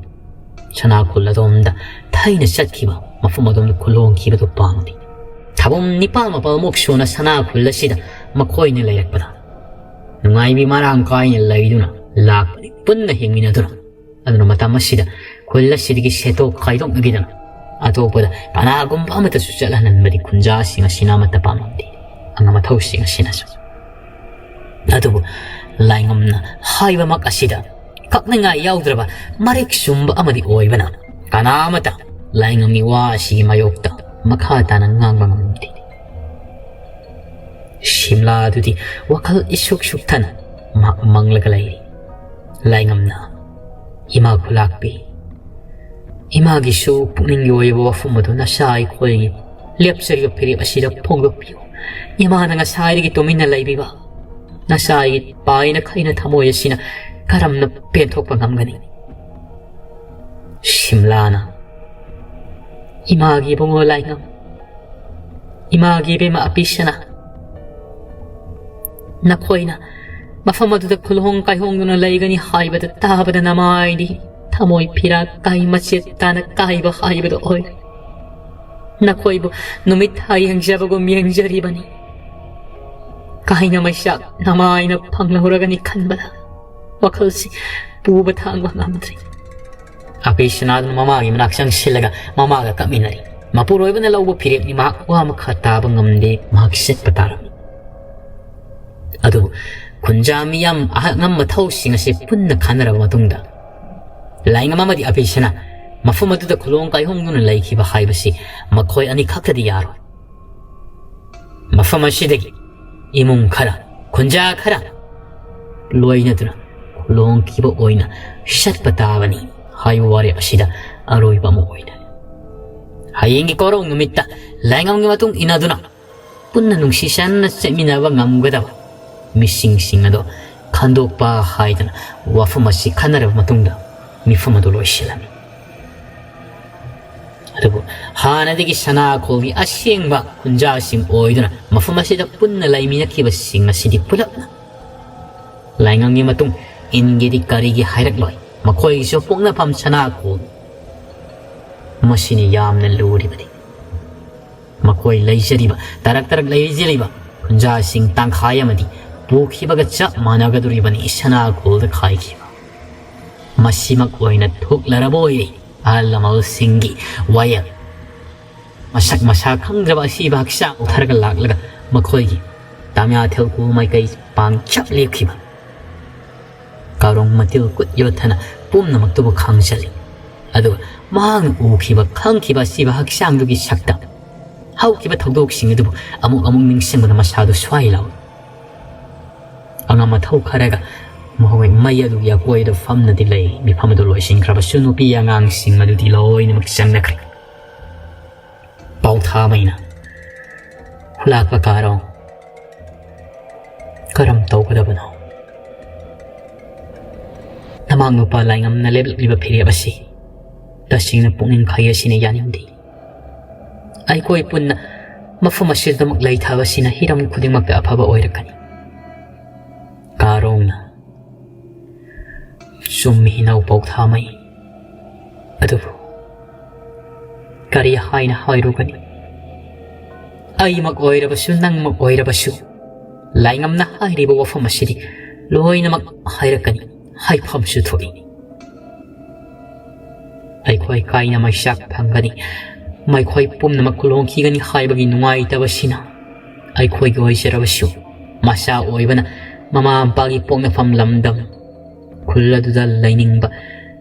ꯁꯅꯥꯈꯨꯜ ꯑꯗꯣꯝꯗ ꯊꯩꯅ ꯆꯠꯈꯤꯕ ꯃꯐꯝ ꯑꯗꯣꯝꯗ ꯈꯨꯜꯍꯣꯡꯈꯤꯕꯗꯨ ꯄꯥꯝꯗꯦ꯫ ꯊꯥꯕꯨꯝ ꯅꯤꯄꯥꯜ ꯃꯥꯄꯜꯃꯨꯛ ꯁꯨꯅ ꯁꯅꯥꯈꯨꯜ ꯑꯁꯤꯗ ꯃꯈꯣꯏꯅ ꯂꯩꯔꯛꯄꯗ ꯅꯨꯡꯉꯥꯏꯕꯤ ꯃꯔꯥꯡ ꯀꯥꯏꯅ ꯂꯩꯗꯨꯅ ꯂꯥꯛꯄꯅꯤ, ꯄꯨꯟꯅ ꯍꯤꯡꯃꯤꯟꯅꯗꯨꯅ꯫ ꯑꯗꯨꯅ ꯃꯇꯝ ꯑꯁꯤꯗ ꯈꯨꯜ ꯑꯁꯤꯗꯒꯤ ꯁꯦꯠꯇꯣꯛ ꯈꯥꯏꯗꯣꯛꯅꯈꯤꯗꯅ ꯑꯇꯣꯞꯄꯗ ꯀꯅꯥꯒꯨꯝꯕ ꯑꯃꯠꯇꯁꯨ ꯆꯠꯍꯟꯍꯟꯕꯗꯤ ꯈꯨꯟꯖꯥꯁꯤꯡ ꯑꯁꯤꯅ ꯑꯃꯠꯇ ꯄꯥꯝꯂꯝꯗꯦ, ꯑꯉꯝ ꯑꯊꯧꯁꯤꯡ ꯑꯁꯤꯅꯁꯨ꯫ ꯑꯗꯨꯕꯨ ꯂꯥꯏꯉꯝꯅ ꯍꯥꯏꯕꯃꯛ ꯑꯁꯤꯗ ꯀꯛꯅꯤꯡꯉꯥꯏ ꯌꯥꯎꯗ꯭ꯔꯕ ꯃꯔꯤꯛ ꯆꯨꯝꯕ ꯑꯃꯗꯤ ꯑꯣꯏꯕꯅ ꯀꯅꯥ ꯑꯃꯠꯇ ꯂꯥꯏꯉꯝꯒꯤ ꯋꯥ ꯑꯁꯤꯒꯤ ꯃꯥꯌꯣꯛꯇ ꯃꯈꯥ ꯇꯥꯅ ꯉꯥꯡꯕ ꯉꯝꯗꯦ꯫ ꯁꯤꯝꯂꯥ ꯑꯗꯨꯗꯤ ꯋꯥꯈꯜ ꯏꯁꯨꯛ ꯁꯨꯛꯊꯅ ꯃꯍꯥꯛ ꯃꯪꯂꯒ ꯂꯩꯔꯤ꯫ ꯂꯥꯏꯉꯝꯅ, "ꯏꯃꯥ ꯈꯨꯂꯥꯛꯄꯤ, ꯏꯃꯥꯒꯤꯁꯨ ꯄꯨꯛꯅꯤꯡꯒꯤ ꯑꯣꯏꯕ ꯋꯥꯐꯝ ꯑꯗꯨ ꯅꯆꯥ ꯑꯩꯈꯣꯏꯒꯤ ꯂꯦꯞꯆꯔꯤꯕ ꯐꯤꯔꯦꯞ ꯑꯁꯤꯗ ꯐꯣꯡꯗꯣꯛꯄꯤꯌꯨ꯫ ꯏꯃꯥꯅ ꯉꯁꯥꯏꯗꯒꯤ ꯇꯨꯃꯤꯟꯅ ꯂꯩꯕꯤꯕ ꯅꯆꯥ ꯑꯩꯒꯤ ꯄꯥꯏꯅ ꯈꯥꯏꯅ ꯊꯃꯣꯏ ꯑꯁꯤꯅ ꯀꯔꯝꯅ ꯄꯦꯟꯊꯣꯛꯄ ꯉꯝꯒꯅꯤ?" ꯁꯤꯝꯂꯥꯅ, "ꯏꯃꯥꯒꯤ ꯏꯕꯨꯡꯉꯣ ꯂꯥꯏꯉꯝ, ꯏꯃꯥꯒꯤ ꯏꯕꯦꯝꯃ ꯑꯄꯤꯁꯅꯥ, ꯅꯈꯣꯏꯅ ꯃꯐꯝ ꯑꯗꯨꯗ ꯈꯨꯂꯣꯡ ꯀꯥꯏꯍꯣꯡꯗꯨꯅ ꯂꯩꯒꯅꯤ ꯍꯥꯏꯕꯗ ꯇꯥꯕꯗ ꯅꯃꯥꯏꯗꯤ ꯊꯃꯣꯏ ꯐꯤꯔꯥ ꯀꯥꯏ, ꯃꯆꯦꯠ ꯇꯥꯅ ꯀꯥꯏꯕ ꯍꯥꯏꯕꯗꯨ ꯑꯣꯏꯔꯦ꯫ ꯅꯈꯣꯏꯕꯨ ꯅꯨꯃꯤꯠ ꯊꯥ ꯌꯦꯡꯖꯕꯒꯨꯝ ꯌꯦꯡꯖꯔꯤꯕꯅꯤ꯫ ꯀꯥꯏꯅ ꯃꯩꯆꯥꯛ ꯅꯃꯥꯏꯅ ꯐꯪꯂꯍꯧꯔꯒꯅꯤ ꯈꯟꯕꯗ ꯋꯥꯈꯜꯁꯤ ꯄꯨꯕ ꯊꯥꯡꯕ ꯉꯝꯗ꯭ꯔꯦ꯫" ꯑꯄꯤꯁꯅꯥꯗꯨꯅ ꯃꯃꯥꯒꯤ ꯃꯅꯥꯛ ꯆꯪꯁꯤꯜꯂꯒ ꯃꯃꯥꯒ ꯀꯞꯃꯤꯟꯅꯔꯤ꯫ ꯃꯄꯨꯔꯣꯏꯕꯅ ꯂꯧꯕ ꯐꯤꯔꯦꯞꯅꯤ, ꯃꯍꯥꯛ ꯋꯥ ꯃꯈꯥ ꯇꯥꯕ ꯉꯝꯗꯦ, ꯃꯍꯥꯛ ꯆꯠꯄ ꯇꯥꯔꯝꯃꯤ꯫ ꯑꯗꯨꯕꯨ ꯈꯨꯟꯖꯥ ꯃꯤꯌꯥꯝ ꯑꯉꯝ ꯑꯊꯧꯁꯤꯡ ꯑꯁꯤ ꯄꯨꯟꯅ ꯈꯟꯅꯔꯕ ꯃꯇꯨꯡꯗ ꯂꯥꯏꯉꯝ ꯑꯃꯗꯤ ꯑꯄꯤꯁꯅꯥ ꯃꯐꯝ ꯑꯗꯨꯗ ꯈꯨꯂꯣꯡ ꯀꯥꯏꯍꯣꯡꯗꯨꯅ ꯂꯩꯈꯤꯕ ꯍꯥꯏꯕꯁꯤ ꯃꯈꯣꯏ ꯑꯅꯤꯈꯛꯇꯗꯤ ꯌꯥꯔꯣꯏ꯫ ꯃꯐꯝ ꯑꯁꯤꯗꯒꯤ ꯏꯃꯨꯡ ꯈꯔ, ꯈꯨꯟꯖꯥ ꯈꯔ ꯂꯣꯏꯅꯗꯨꯅ ꯈꯨꯂꯣꯡꯈꯤꯕ ꯑꯣꯏꯅ ꯆꯠꯄ ꯇꯥꯕꯅꯤ ꯍꯥꯏꯕ ꯋꯥꯔꯦꯞ ꯑꯁꯤꯗ ꯑꯔꯣꯏꯕ ꯑꯃ ꯑꯣꯏꯅ ꯍꯌꯦꯡꯒꯤ ꯀꯣꯔꯧ ꯅꯨꯃꯤꯠꯇ ꯂꯥꯏꯉꯝꯒꯤ ꯃꯇꯨꯡ ꯏꯟꯅꯗꯨꯅ ꯄꯨꯟꯅ ꯅꯨꯡꯁꯤ ꯆꯥꯟꯅꯅ ꯆꯠꯃꯤꯟꯅꯕ ꯉꯝꯒꯗꯕ ꯃꯤꯁꯤꯡꯁꯤꯡ ꯑꯗꯣ ꯈꯟꯗꯣꯛꯄ ꯍꯥꯏꯗꯅ ꯋꯥꯐꯝ ꯑꯁꯤ ꯈꯟꯅꯔꯕ ꯃꯇꯨꯡꯗ ꯃꯤꯐꯝ ꯑꯗꯨ ꯂꯣꯏꯁꯤꯜꯂꯝꯃꯤ꯫ ꯑꯗꯨꯕꯨ ꯍꯥꯟꯅꯗꯒꯤ ꯁꯅꯥꯈꯣꯜꯒꯤ ꯑꯁꯦꯡꯕ ꯈꯨꯟꯖꯥꯁꯤꯡ ꯑꯣꯏꯗꯨꯅ ꯃꯐꯝ ꯑꯁꯤꯗ ꯄꯨꯟꯅ ꯂꯩꯃꯤꯟꯅꯈꯤꯕꯁꯤꯡ ꯑꯁꯤꯗꯤ ꯄꯨꯂꯞꯅ ꯂꯥꯏꯉꯝꯒꯤ ꯃꯇꯨꯡ ꯏꯟꯒꯦꯗꯤ ꯀꯔꯤꯒꯤ ꯍꯥꯏꯔꯛꯂꯣꯏ? ꯃꯈꯣꯏꯒꯤꯁꯨ ꯄꯣꯛꯅꯐꯝ ꯁꯅꯥꯈꯣꯜ꯫ ꯃꯁꯤꯅꯤ ꯌꯥꯝꯅ ꯂꯨꯔꯤꯕꯗꯤ꯫ ꯃꯈꯣꯏ ꯂꯩꯖꯔꯤꯕ, ꯇꯔꯛ ꯇꯔꯛ ꯂꯩꯖꯔꯤꯕ ꯈꯨꯟꯖꯥꯁꯤꯡ ꯇꯪꯈꯥꯏ ꯑꯃꯗꯤ ꯄꯨꯈꯤꯕꯒ ꯆꯞ ꯃꯥꯟꯅꯒꯗꯧꯔꯤꯕꯅꯤ ꯁꯅꯥ ꯈꯨꯜꯗ ꯈꯥꯏꯈꯤꯕ꯫ ꯃꯁꯤꯃꯛ ꯑꯣꯏꯅ ꯊꯣꯛꯂꯔꯕ ꯑꯣꯏꯔꯦ ꯑꯍꯜ ꯂꯃꯟꯁꯤꯡꯒꯤ ꯋꯥꯌꯦꯜ꯫ ꯃꯁꯛ ꯃꯁꯥ ꯈꯪꯗ꯭ꯔꯕ ꯑꯁꯤꯕ ꯍꯛꯆꯥꯡ ꯎꯊꯔꯒ ꯂꯥꯛꯂꯒ ꯃꯈꯣꯏꯒꯤ ꯇꯥꯃꯤꯌꯥ ꯊꯦꯜꯀꯨ ꯃꯥꯏꯀꯩ ꯄꯥꯡ ꯆꯞ ꯂꯦꯞꯈꯤꯕ꯫ ꯀꯥꯔꯣꯡ ꯃꯇꯤꯜ ꯀꯨꯠ ꯌꯣꯠꯊꯅ ꯄꯨꯝꯅꯃꯛꯇꯨꯕꯨ ꯈꯪꯖꯜꯂꯤ꯫ ꯑꯗꯨꯒ ꯃꯍꯥꯛꯅ ꯎꯈꯤꯕ ꯈꯪꯈꯤꯕ ꯑꯁꯤꯕ ꯍꯛꯆꯥꯡꯗꯨꯒꯤ ꯁꯛꯇꯝ, ꯍꯧꯈꯤꯕ ꯊꯧꯗꯣꯛꯁꯤꯡ ꯑꯗꯨꯕꯨ ꯑꯃꯨꯛ ꯑꯃꯨꯛ ꯅꯤꯡꯁꯤꯡꯕꯗ ꯃꯁꯥꯗꯨ ꯁ꯭ꯋꯥꯏ ꯂꯥꯎꯏ꯫ ꯑꯉꯝ ꯑꯊꯧ ꯈꯔꯒ ꯃꯈꯣꯏ ꯃꯩ ꯑꯗꯨꯒꯤ ꯑꯀꯣꯏꯗ ꯐꯝꯅꯗꯤ ꯂꯩ꯫ ꯃꯤꯐꯝ ꯑꯗꯨ ꯂꯣꯏꯁꯤꯟꯈ꯭ꯔꯕꯁꯨ ꯅꯨꯄꯤ ꯑꯉꯥꯡꯁꯤꯡ ꯑꯗꯨꯗꯤ ꯂꯣꯏꯅꯃꯛ ꯆꯪꯅꯈ꯭ꯔꯦ꯫ ꯄꯥꯎꯊꯥꯃꯩꯅ, "ꯍꯨꯂꯥꯛꯄ ꯀꯥꯔꯣ, ꯀꯔꯝ ꯇꯧꯒꯗꯕꯅꯣ? ꯅꯃꯥꯡ ꯅꯨꯄꯥ ꯂꯥꯏꯉꯝꯅ ꯂꯦꯞꯂꯛꯂꯤꯕ ꯐꯤꯔꯦꯞ ꯑꯁꯤ ꯇꯁꯦꯡꯅ ꯄꯨꯛꯅꯤꯡ ꯈꯥꯏ ꯑꯁꯤꯅ ꯌꯥꯅꯤꯡꯗꯦ꯫ ꯑꯩꯈꯣꯏ ꯄꯨꯟꯅ ꯃꯐꯝ ꯑꯁꯤꯗꯃꯛ ꯂꯩꯊꯕꯁꯤꯅ ꯍꯤꯔꯝ ꯈꯨꯗꯤꯡꯃꯛꯇ ꯑꯐꯕ ꯑꯣꯏꯔꯛꯀꯅꯤ꯫" ꯀꯥꯔꯣꯡꯅ, "ꯆꯨꯝꯃꯤ ꯏꯅꯥꯎ ꯄꯥꯎꯊꯥꯃꯩ, ꯑꯗꯨꯕꯨ ꯀꯔꯤ ꯍꯥꯏꯅ ꯍꯥꯏꯔꯨꯒꯅꯤ? ꯑꯩꯃꯛ ꯑꯣꯏꯔꯕꯁꯨ, ꯅꯪꯃꯛ ꯑꯣꯏꯔꯕꯁꯨ, ꯂꯥꯏꯉꯝꯅ ꯍꯥꯏꯔꯤꯕ ꯋꯥꯐꯝ ꯑꯁꯤꯗꯤ ꯂꯣꯏꯅꯃꯛ ꯍꯥꯏꯔꯛꯀꯅꯤ, ꯍꯥꯏꯐꯝꯁꯨ ꯊꯣꯛꯏ꯫ ꯑꯩꯈꯣꯏ ꯀꯥꯏꯅ ꯃꯩꯆꯥꯛ ꯐꯪꯒꯅꯤ, ꯃꯈꯣꯏ ꯄꯨꯝꯅꯃꯛ ꯂꯨꯍꯣꯡꯈꯤꯒꯅꯤ ꯍꯥꯏꯕꯒꯤ ꯅꯨꯡꯉꯥꯏꯇꯕꯁꯤꯅ ꯑꯩꯈꯣꯏꯒꯤ ꯑꯣꯏꯖꯔꯕꯁꯨ, ꯃꯆꯥ ꯑꯣꯏꯕꯅ ꯃꯃꯥ ꯃꯄꯥꯒꯤ ꯄꯣꯛꯅꯐꯝ ꯂꯝꯗꯝ ꯈꯨꯜ ꯑꯗꯨꯗ ꯂꯩꯅꯤꯡꯕ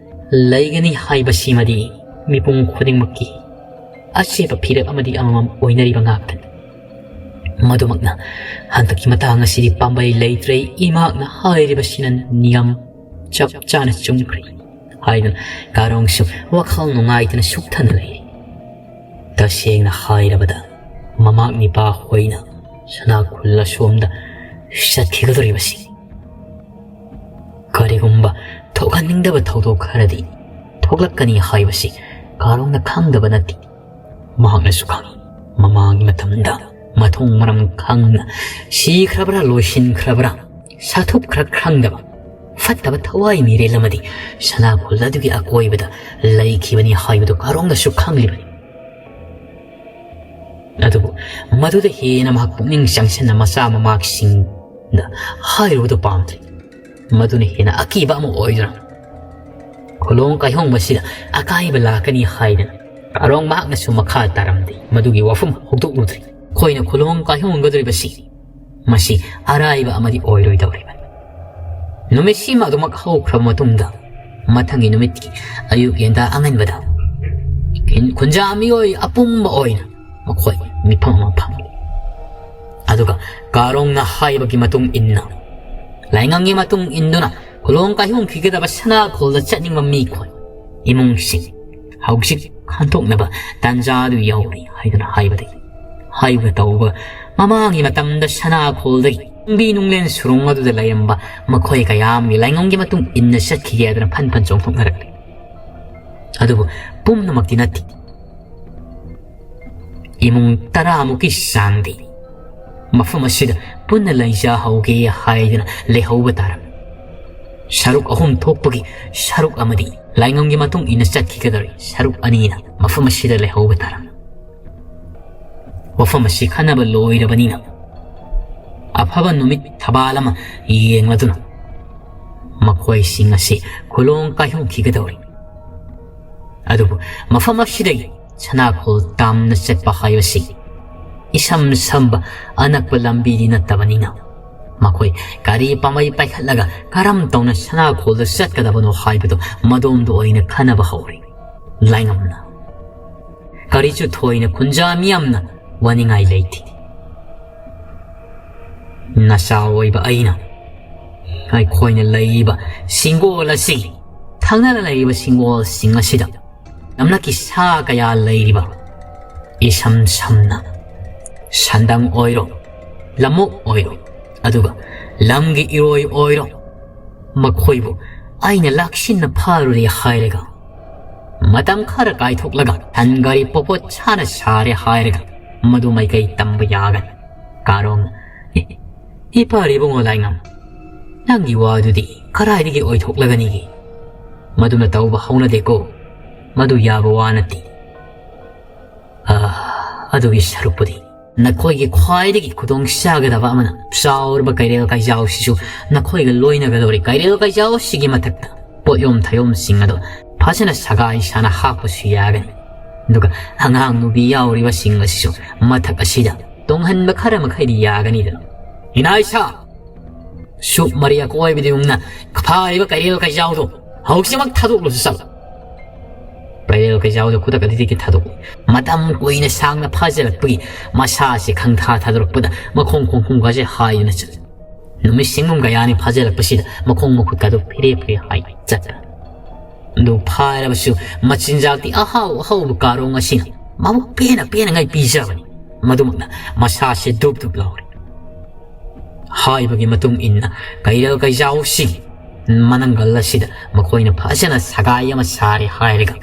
ꯂꯩꯒꯅꯤ ꯍꯥꯏꯕꯁꯤꯃꯗꯤ ꯃꯤꯄꯨꯝ ꯈꯨꯗꯤꯡꯃꯛꯀꯤ ꯑꯆꯦꯠꯄ ꯐꯤꯔꯦꯞ ꯑꯃꯗꯤ ꯑꯃꯃꯝ ꯑꯣꯏꯅꯔꯤꯕ ꯉꯥꯛꯇꯅꯤ꯫ ꯃꯗꯨꯃꯛꯅ ꯍꯟꯗꯛꯀꯤ ꯃꯇꯥꯡ ꯑꯁꯤꯗꯤ ꯄꯥꯝꯕꯩ ꯂꯩꯇ꯭ꯔꯦ, ꯏꯃꯥꯛꯅ ꯍꯥꯏꯔꯤꯕꯁꯤꯅ ꯅꯤꯌꯝ ꯆꯞ ꯆꯥꯅ ꯆꯨꯝꯈ꯭ꯔꯦ" ꯍꯥꯏꯗꯨꯅ ꯀꯥꯔꯣꯡꯁꯨ ꯋꯥꯈꯜ ꯅꯨꯡꯉꯥꯏꯇꯅ ꯁꯨꯛꯊꯅ ꯂꯩꯔꯤ꯫ ꯇꯁꯦꯡꯅ ꯍꯥꯏꯔꯕꯗ, ꯃꯃꯥꯛ ꯅꯤꯄꯥ ꯍꯣꯏꯅ ꯁꯅꯥ ꯈꯨꯜ ꯑꯁꯣꯝꯗ ꯆꯠꯈꯤꯒꯗꯧꯔꯤꯕꯁꯤ ꯀꯔꯤꯒꯨꯝꯕ ꯊꯣꯛꯍꯟꯅꯤꯡꯗꯕ ꯊꯧꯗꯣꯛ ꯈꯔꯗꯤ ꯊꯣꯛꯂꯛꯀꯅꯤ ꯍꯥꯏꯕꯁꯤ ꯀꯥꯔꯣꯡꯅ ꯈꯪꯗꯕ ꯅꯠꯇꯦ꯫ ꯃꯍꯥꯛꯅꯁꯨ ꯈꯪꯏ, ꯃꯃꯥꯡꯒꯤ ꯃꯇꯝꯗ ꯃꯊꯣꯡ ꯃꯔꯝ ꯈꯪꯅ ꯁꯤꯈ꯭ꯔꯕ꯭ꯔꯥ, ꯂꯣꯏꯁꯤꯟꯈ꯭ꯔꯕ꯭ꯔꯥ, ꯁꯥꯊꯨꯞꯈ꯭ꯔ ꯈꯪꯗꯕ ꯐꯠꯇꯕ ꯊꯋꯥꯏ ꯃꯤꯔꯦꯜ ꯑꯃꯗꯤ ꯁꯅꯥ ꯈꯨꯜ ꯑꯗꯨꯒꯤ ꯑꯀꯣꯏꯕꯗ ꯂꯩꯈꯤꯕꯅꯤ ꯍꯥꯏꯕꯗꯨ ꯀꯥꯔꯣꯡꯅꯁꯨ ꯈꯪꯂꯤꯕꯅꯤ꯫ ꯑꯗꯨꯕꯨ ꯃꯗꯨꯗ ꯍꯦꯟꯅ ꯃꯍꯥꯛ ꯄꯨꯛꯅꯤꯡ ꯆꯪꯁꯤꯟꯅ ꯃꯆꯥ ꯃꯃꯥꯁꯤꯡ ꯍꯥꯏꯔꯨꯕꯗꯨ ꯄꯥꯝꯗ꯭ꯔꯦ꯫ ꯃꯗꯨꯅ ꯍꯦꯟꯅ ꯑꯀꯤꯕ ꯑꯃ ꯑꯣꯏꯗꯨꯅ ꯈꯨꯂꯣꯡ ꯀꯥꯏꯍꯣꯡꯕꯁꯤꯗ ꯑꯀꯥꯏꯕ ꯂꯥꯛꯀꯅꯤ ꯍꯥꯏꯗꯅ ꯀꯥꯔꯣꯡ ꯃꯍꯥꯛꯅꯁꯨ ꯃꯈꯥ ꯇꯥꯔꯝꯗꯦ꯫ ꯃꯗꯨꯒꯤ ꯋꯥꯐꯝ ꯍꯧꯗꯣꯛꯂꯨꯗ꯭ꯔꯦ꯫ ꯑꯩꯈꯣꯏꯅ ꯈꯨꯂꯣꯡ ꯀꯥꯏꯍꯣꯡꯒꯗꯧꯔꯤꯕꯁꯤ ꯃꯁꯤ ꯑꯔꯥꯏꯕ ꯑꯃꯗꯤ ꯑꯣꯏꯔꯣꯏꯗꯧꯔꯤꯕꯅꯤ꯫ ꯅꯨꯃꯤꯠꯁꯤꯃ ꯑꯗꯨꯃꯛ ꯍꯧꯈ꯭ꯔꯕ ꯃꯇꯨꯡꯗ ꯃꯊꯪꯒꯤ ꯅꯨꯃꯤꯠꯀꯤ ꯑꯌꯨꯛ ꯌꯦꯟꯗꯥ ꯑꯉꯟꯕꯗ ꯈꯨꯟꯖꯥ ꯃꯤꯑꯣꯏ ꯑꯄꯨꯝꯕ ꯑꯣꯏꯅ ꯃꯈꯣꯏ ꯃꯤꯐꯝ ꯑꯃ ꯐꯝꯃꯤ꯫ ꯑꯗꯨꯒ ꯀꯥꯔꯣꯡꯅ ꯍꯥꯏꯕꯒꯤ ꯃꯇꯨꯡ ꯏꯟꯅ, ꯂꯥꯏꯉꯝꯒꯤ ꯃꯇꯨꯡ ꯏꯟꯗꯨꯅ ꯈꯨꯂꯣꯡ ꯀꯥꯏꯍꯣꯡꯈꯤꯒꯗꯕ ꯁꯅꯥꯈꯣꯜꯗ ꯆꯠꯅꯤꯡꯕ ꯃꯤꯈꯣꯏ, ꯏꯃꯨꯡꯁꯤꯡ ꯍꯧꯖꯤꯛ ꯈꯟꯊꯣꯛꯅꯕ ꯇꯥꯟꯖꯥꯗꯨ ꯌꯧꯔꯦ ꯍꯥꯏꯗꯨꯅ ꯍꯥꯏꯕꯗꯒꯤ ꯍꯥꯏꯕ ꯇꯧꯕ ꯃꯃꯥꯡꯒꯤ ꯃꯇꯝꯗ ꯁꯅꯥꯈꯣꯜꯗꯒꯤ ꯂꯝꯕꯤ ꯅꯨꯡꯂꯦꯟ ꯁꯨꯔꯨꯡ ꯑꯗꯨꯗ ꯂꯩꯔꯝꯕ ꯃꯈꯣꯏ ꯀꯌꯥ ꯑꯃꯒꯤ ꯂꯥꯏꯉꯝꯒꯤ ꯃꯇꯨꯡ ꯏꯟꯅ ꯆꯠꯈꯤꯒꯦ ꯍꯥꯏꯗꯨꯅ ꯐꯟ ꯐꯟ ꯆꯣꯡꯊꯣꯛꯅꯔꯛꯂꯤ꯫ ꯑꯗꯨꯕꯨ ꯄꯨꯝꯅꯃꯛꯇꯤ ꯅꯠꯇꯦ꯫ ꯏꯃꯨꯡ ꯇꯔꯥꯃꯨꯛꯀꯤ ꯆꯥꯡꯗꯤ ꯃꯐꯝ ꯑꯁꯤꯗ ꯄꯨꯟꯅ ꯂꯩꯖꯍꯧꯒꯦ ꯍꯥꯏꯗꯨꯅ ꯂꯩꯍꯧꯕ ꯇꯥꯔꯝꯃꯤ꯫ ꯁꯔꯨꯛ ꯑꯍꯨꯝ ꯊꯣꯛꯄꯒꯤ ꯁꯔꯨꯛ ꯑꯃꯗꯤ ꯂꯥꯏꯉꯝꯒꯤ ꯃꯇꯨꯡ ꯏꯟꯅ ꯆꯠꯈꯤꯒꯗꯧꯔꯤ ꯁꯔꯨꯛ ꯑꯅꯤꯅ ꯃꯐꯝ ꯑꯁꯤꯗ ꯂꯩꯍꯧꯕ ꯇꯥꯔꯝꯃꯤ꯫ ꯋꯥꯐꯝ ꯑꯁꯤ ꯈꯟꯅꯕ ꯂꯣꯏꯔꯕꯅꯤꯅ ꯑꯐꯕ ꯅꯨꯃꯤꯠ ꯊꯕꯥꯜ ꯑꯃ ꯌꯦꯡꯂꯗꯨꯅ ꯃꯈꯣꯏꯁꯤꯡ ꯑꯁꯤ ꯈꯨꯂꯣꯡ ꯀꯥꯏꯍꯣꯡꯈꯤꯒꯗꯧꯔꯤ꯫ ꯑꯗꯨꯕꯨ ꯃꯐꯝ ꯑꯁꯤꯗꯒꯤ ꯁꯅꯥꯈꯣꯜ ꯇꯥꯝꯅ ꯆꯠꯄ ꯍꯥꯏꯕꯁꯤ ꯏꯁꯝ ꯁꯝꯕ ꯑꯅꯛꯄ ꯂꯝꯕꯤꯗꯤ ꯅꯠꯇꯕꯅꯤꯅ ꯃꯈꯣꯏ ꯒꯥꯔꯤ ꯄꯥꯝꯕꯩ ꯄꯥꯏꯈꯠꯂꯒ ꯀꯔꯝ ꯇꯧꯅ ꯁꯅꯥꯈꯣꯜꯗ ꯆꯠꯀꯗꯕꯅꯣ ꯍꯥꯏꯕꯗꯨ ꯃꯗꯣꯝꯗ ꯑꯣꯏꯅ ꯈꯟꯅꯕ ꯍꯧꯔꯦ꯫ ꯂꯥꯏꯉꯝꯅ ꯀꯔꯤꯁꯨ ꯊꯣꯏꯅ ꯈꯨꯟꯖꯥ ꯃꯤꯌꯥꯝꯅ ꯋꯥꯅꯤꯡꯉꯥꯏ ꯂꯩꯇꯦ꯫ ꯅꯆꯥ ꯑꯣꯏꯕ ꯑꯩꯅ ꯑꯩꯈꯣꯏꯅ ꯂꯩꯔꯤꯕ ꯁꯤꯡꯒꯣꯜ ꯑꯁꯤ ꯊꯪꯅꯅ ꯂꯩꯔꯤꯕ ꯁꯤꯡꯒꯣꯜꯁꯤꯡ ꯑꯁꯤꯗ ꯂꯝꯂꯛꯀꯤ ꯁꯥ ꯀꯌꯥ ꯂꯩꯔꯤꯕ ꯏꯁꯝ ꯁꯝꯅ ꯁꯟꯗꯪ ꯑꯣꯏꯔꯣ, ꯂꯝꯑꯣꯛ ꯑꯣꯏꯔꯣ, ꯑꯗꯨꯒ ꯂꯝꯒꯤ ꯏꯔꯣꯏ ꯑꯣꯏꯔꯣ, ꯃꯈꯣꯏꯕꯨ ꯑꯩꯅ ꯂꯥꯛꯁꯤꯟꯅ ꯐꯥꯔꯨꯔꯦ ꯍꯥꯏꯔꯒ ꯃꯇꯝ ꯈꯔ ꯀꯥꯏꯊꯣꯛꯂꯒ ꯁꯟ ꯒꯥꯔꯤ ꯄꯣꯄꯣꯠ ꯁꯥꯅ ꯁꯥꯔꯦ ꯍꯥꯏꯔꯒ ꯃꯗꯨ ꯃꯥꯏꯀꯩ ꯇꯝꯕ ꯌꯥꯒꯅꯤ꯫ ꯀꯥꯔꯣꯡꯅ, "ꯏ-, ꯏꯄꯥ ꯏꯕꯨꯡꯉꯣ ꯂꯥꯏꯉꯝ, ꯅꯪꯒꯤ ꯋꯥꯗꯨꯗꯤ ꯀꯗꯥꯏꯗꯒꯤ ꯑꯣꯏꯊꯣꯛꯂꯒꯅꯤꯒꯦ? ꯃꯗꯨꯅ ꯇꯧꯕ ꯍꯧꯅꯗꯦꯀꯣ꯫ ꯃꯗꯨ ꯌꯥꯕ ꯋꯥ ꯅꯠꯇꯦ꯫ ꯑꯥ, ꯑꯗꯨꯒꯤ ꯁꯔꯨꯛꯄꯨꯗꯤ ꯅꯈꯣꯏꯒꯤ ꯈ꯭ꯋꯥꯏꯗꯒꯤ ꯈꯨꯗꯣꯡ ꯆꯥꯒꯗꯕ ꯑꯃꯅ, ꯆꯥꯎꯔꯕ ꯀꯩꯔꯦꯜ ꯀꯩꯖꯥꯎꯁꯤꯁꯨ ꯅꯈꯣꯏꯒ ꯂꯣꯏꯅꯒꯗꯧꯔꯤ꯫ ꯀꯩꯔꯦꯜ ꯀꯩꯖꯥꯎꯁꯤꯒꯤ ꯃꯊꯛꯇ ꯄꯣꯠꯌꯣꯝ ꯊꯌꯣꯝꯁꯤꯡ ꯑꯗꯣ ꯐꯖꯅ ꯁꯒꯥꯏ ꯁꯥꯅ ꯍꯥꯞꯄꯁꯨ ꯌꯥꯒꯅꯤ꯫ ꯑꯗꯨꯒ ꯑꯉꯥꯡ ꯅꯨꯄꯤ ꯌꯥꯎꯔꯤꯕꯁꯤꯡ ꯑꯁꯤꯁꯨ ꯃꯊꯛ ꯑꯁꯤꯗ ꯇꯣꯡꯍꯟꯕ ꯈꯔ ꯃꯈꯩꯗꯤ ꯌꯥꯒꯅꯤꯗꯅ꯫ ꯏꯅꯥꯏꯁꯥ! ꯁꯨꯞ ꯃꯔꯤ ꯑꯀꯣꯏꯕꯗ ꯌꯨꯡꯅ ꯐꯥꯔꯤꯕ ꯀꯩꯔꯦꯜ ꯀꯩꯖꯥꯎꯗꯣ ꯍꯧꯖꯤꯛꯃꯛ ꯊꯥꯗꯣꯛꯂꯨꯁꯨ ꯆꯠꯂꯣ꯫ ꯀꯩꯔꯦꯜ ꯀꯩꯖꯥꯎꯗꯣ ꯈꯨꯗꯛ ꯑꯗꯨꯗꯒꯤ ꯊꯥꯗꯣꯛꯏ꯫ ꯃꯇꯝ ꯀꯨꯏꯅ ꯁꯥꯡꯅ ꯐꯥꯖꯤꯜꯂꯛꯄꯒꯤ ꯃꯁꯥꯁꯦ ꯈꯪꯊꯥ ꯊꯥꯗꯣꯔꯛꯄꯗ ꯃꯈꯣꯡ ꯈꯣꯡꯈꯣꯡꯒꯁꯦ ꯍꯥꯏꯗꯨꯅ ꯆꯠꯂꯤ꯫ ꯅꯨꯃꯤꯠ ꯁꯤꯡꯒꯨꯝ ꯀꯌꯥꯅꯤ ꯐꯥꯖꯤꯜꯂꯛꯄꯁꯤꯗ ꯃꯈꯣꯡ ꯃꯈꯨꯠꯀꯗꯣ ꯐꯤꯔꯦ ꯐꯤꯔꯦ ꯍꯥꯏ ꯆꯠꯄ꯫ ꯑꯗꯨ ꯐꯥꯔꯕꯁꯨ ꯃꯆꯤꯟꯖꯥꯛꯇꯤ ꯑꯍꯥꯎ ꯑꯍꯥꯎꯕ ꯀꯥꯔꯣꯡ ꯑꯁꯤꯅ ꯃꯕꯨꯛ ꯄꯦꯟꯅ ꯄꯦꯟꯅꯉꯥꯏ ꯄꯤꯖꯕꯅꯤ꯫ ꯃꯗꯨꯃꯛꯅ ꯃꯁꯥꯁꯦ ꯗꯨꯞ ꯗꯨꯞ ꯂꯥꯎꯔꯤ꯫ ꯍꯥꯏꯕꯒꯤ ꯃꯇꯨꯡ ꯏꯟꯅ ꯀꯩꯔꯦꯜ ꯀꯩꯖꯥꯎꯁꯤ ꯃꯅꯪꯒꯜ ꯑꯁꯤꯗ ꯃꯈꯣꯏꯅ ꯐꯖꯅ ꯁꯒꯥꯏ ꯑꯃ ꯁꯥꯔꯦ ꯍꯥꯏꯔꯒ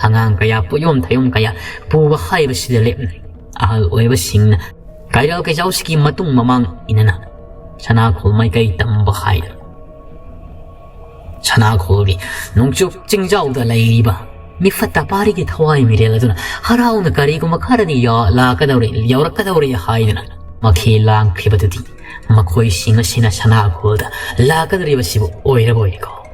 ꯑꯉꯥꯡ ꯀꯌꯥ, ꯄꯣꯠꯌꯣꯝ ꯊꯌꯣꯝ ꯀꯌꯥ ꯄꯨꯕ ꯍꯥꯏꯕꯁꯤꯗ ꯂꯦꯞꯅꯩ꯫ ꯑꯍꯜ ꯑꯣꯏꯕꯁꯤꯡꯅ ꯀꯩꯔꯦꯜ ꯀꯩꯖꯥꯎꯁꯤꯒꯤ ꯃꯇꯨꯡ ꯃꯃꯥꯡ ꯏꯟꯅꯅ ꯁꯅꯥꯈꯣꯜ ꯃꯥꯏꯀꯩ ꯇꯝꯕ ꯍꯥꯏꯗꯅ ꯁꯅꯥꯈꯣꯜꯒꯤ ꯅꯣꯡꯆꯨꯞ ꯆꯤꯡꯖꯥꯎꯗ ꯂꯩꯔꯤꯕ ꯃꯤꯐꯠꯇ ꯄꯥꯔꯤꯒꯤ ꯊꯋꯥꯏ ꯃꯤꯔꯦꯜ ꯑꯗꯨꯅ ꯍꯔꯥꯎꯅ ꯀꯔꯤꯒꯨꯝꯕ ꯈꯔꯗꯤ ꯌꯥ-, ꯂꯥꯛꯀꯗꯧꯔꯦ, ꯌꯧꯔꯛꯀꯗꯧꯔꯦ ꯍꯥꯏꯗꯨꯅ ꯃꯈꯦꯜ ꯂꯥꯡꯈꯤꯕꯗꯨꯗꯤ ꯃꯈꯣꯏꯁꯤꯡ ꯑꯁꯤꯅ ꯁꯅꯥꯈꯣꯜꯗ ꯂꯥꯛꯀꯗꯧꯔꯤꯕꯁꯤꯕꯨ ꯑꯣꯏꯔꯕꯣꯏꯔꯦꯀꯣ꯫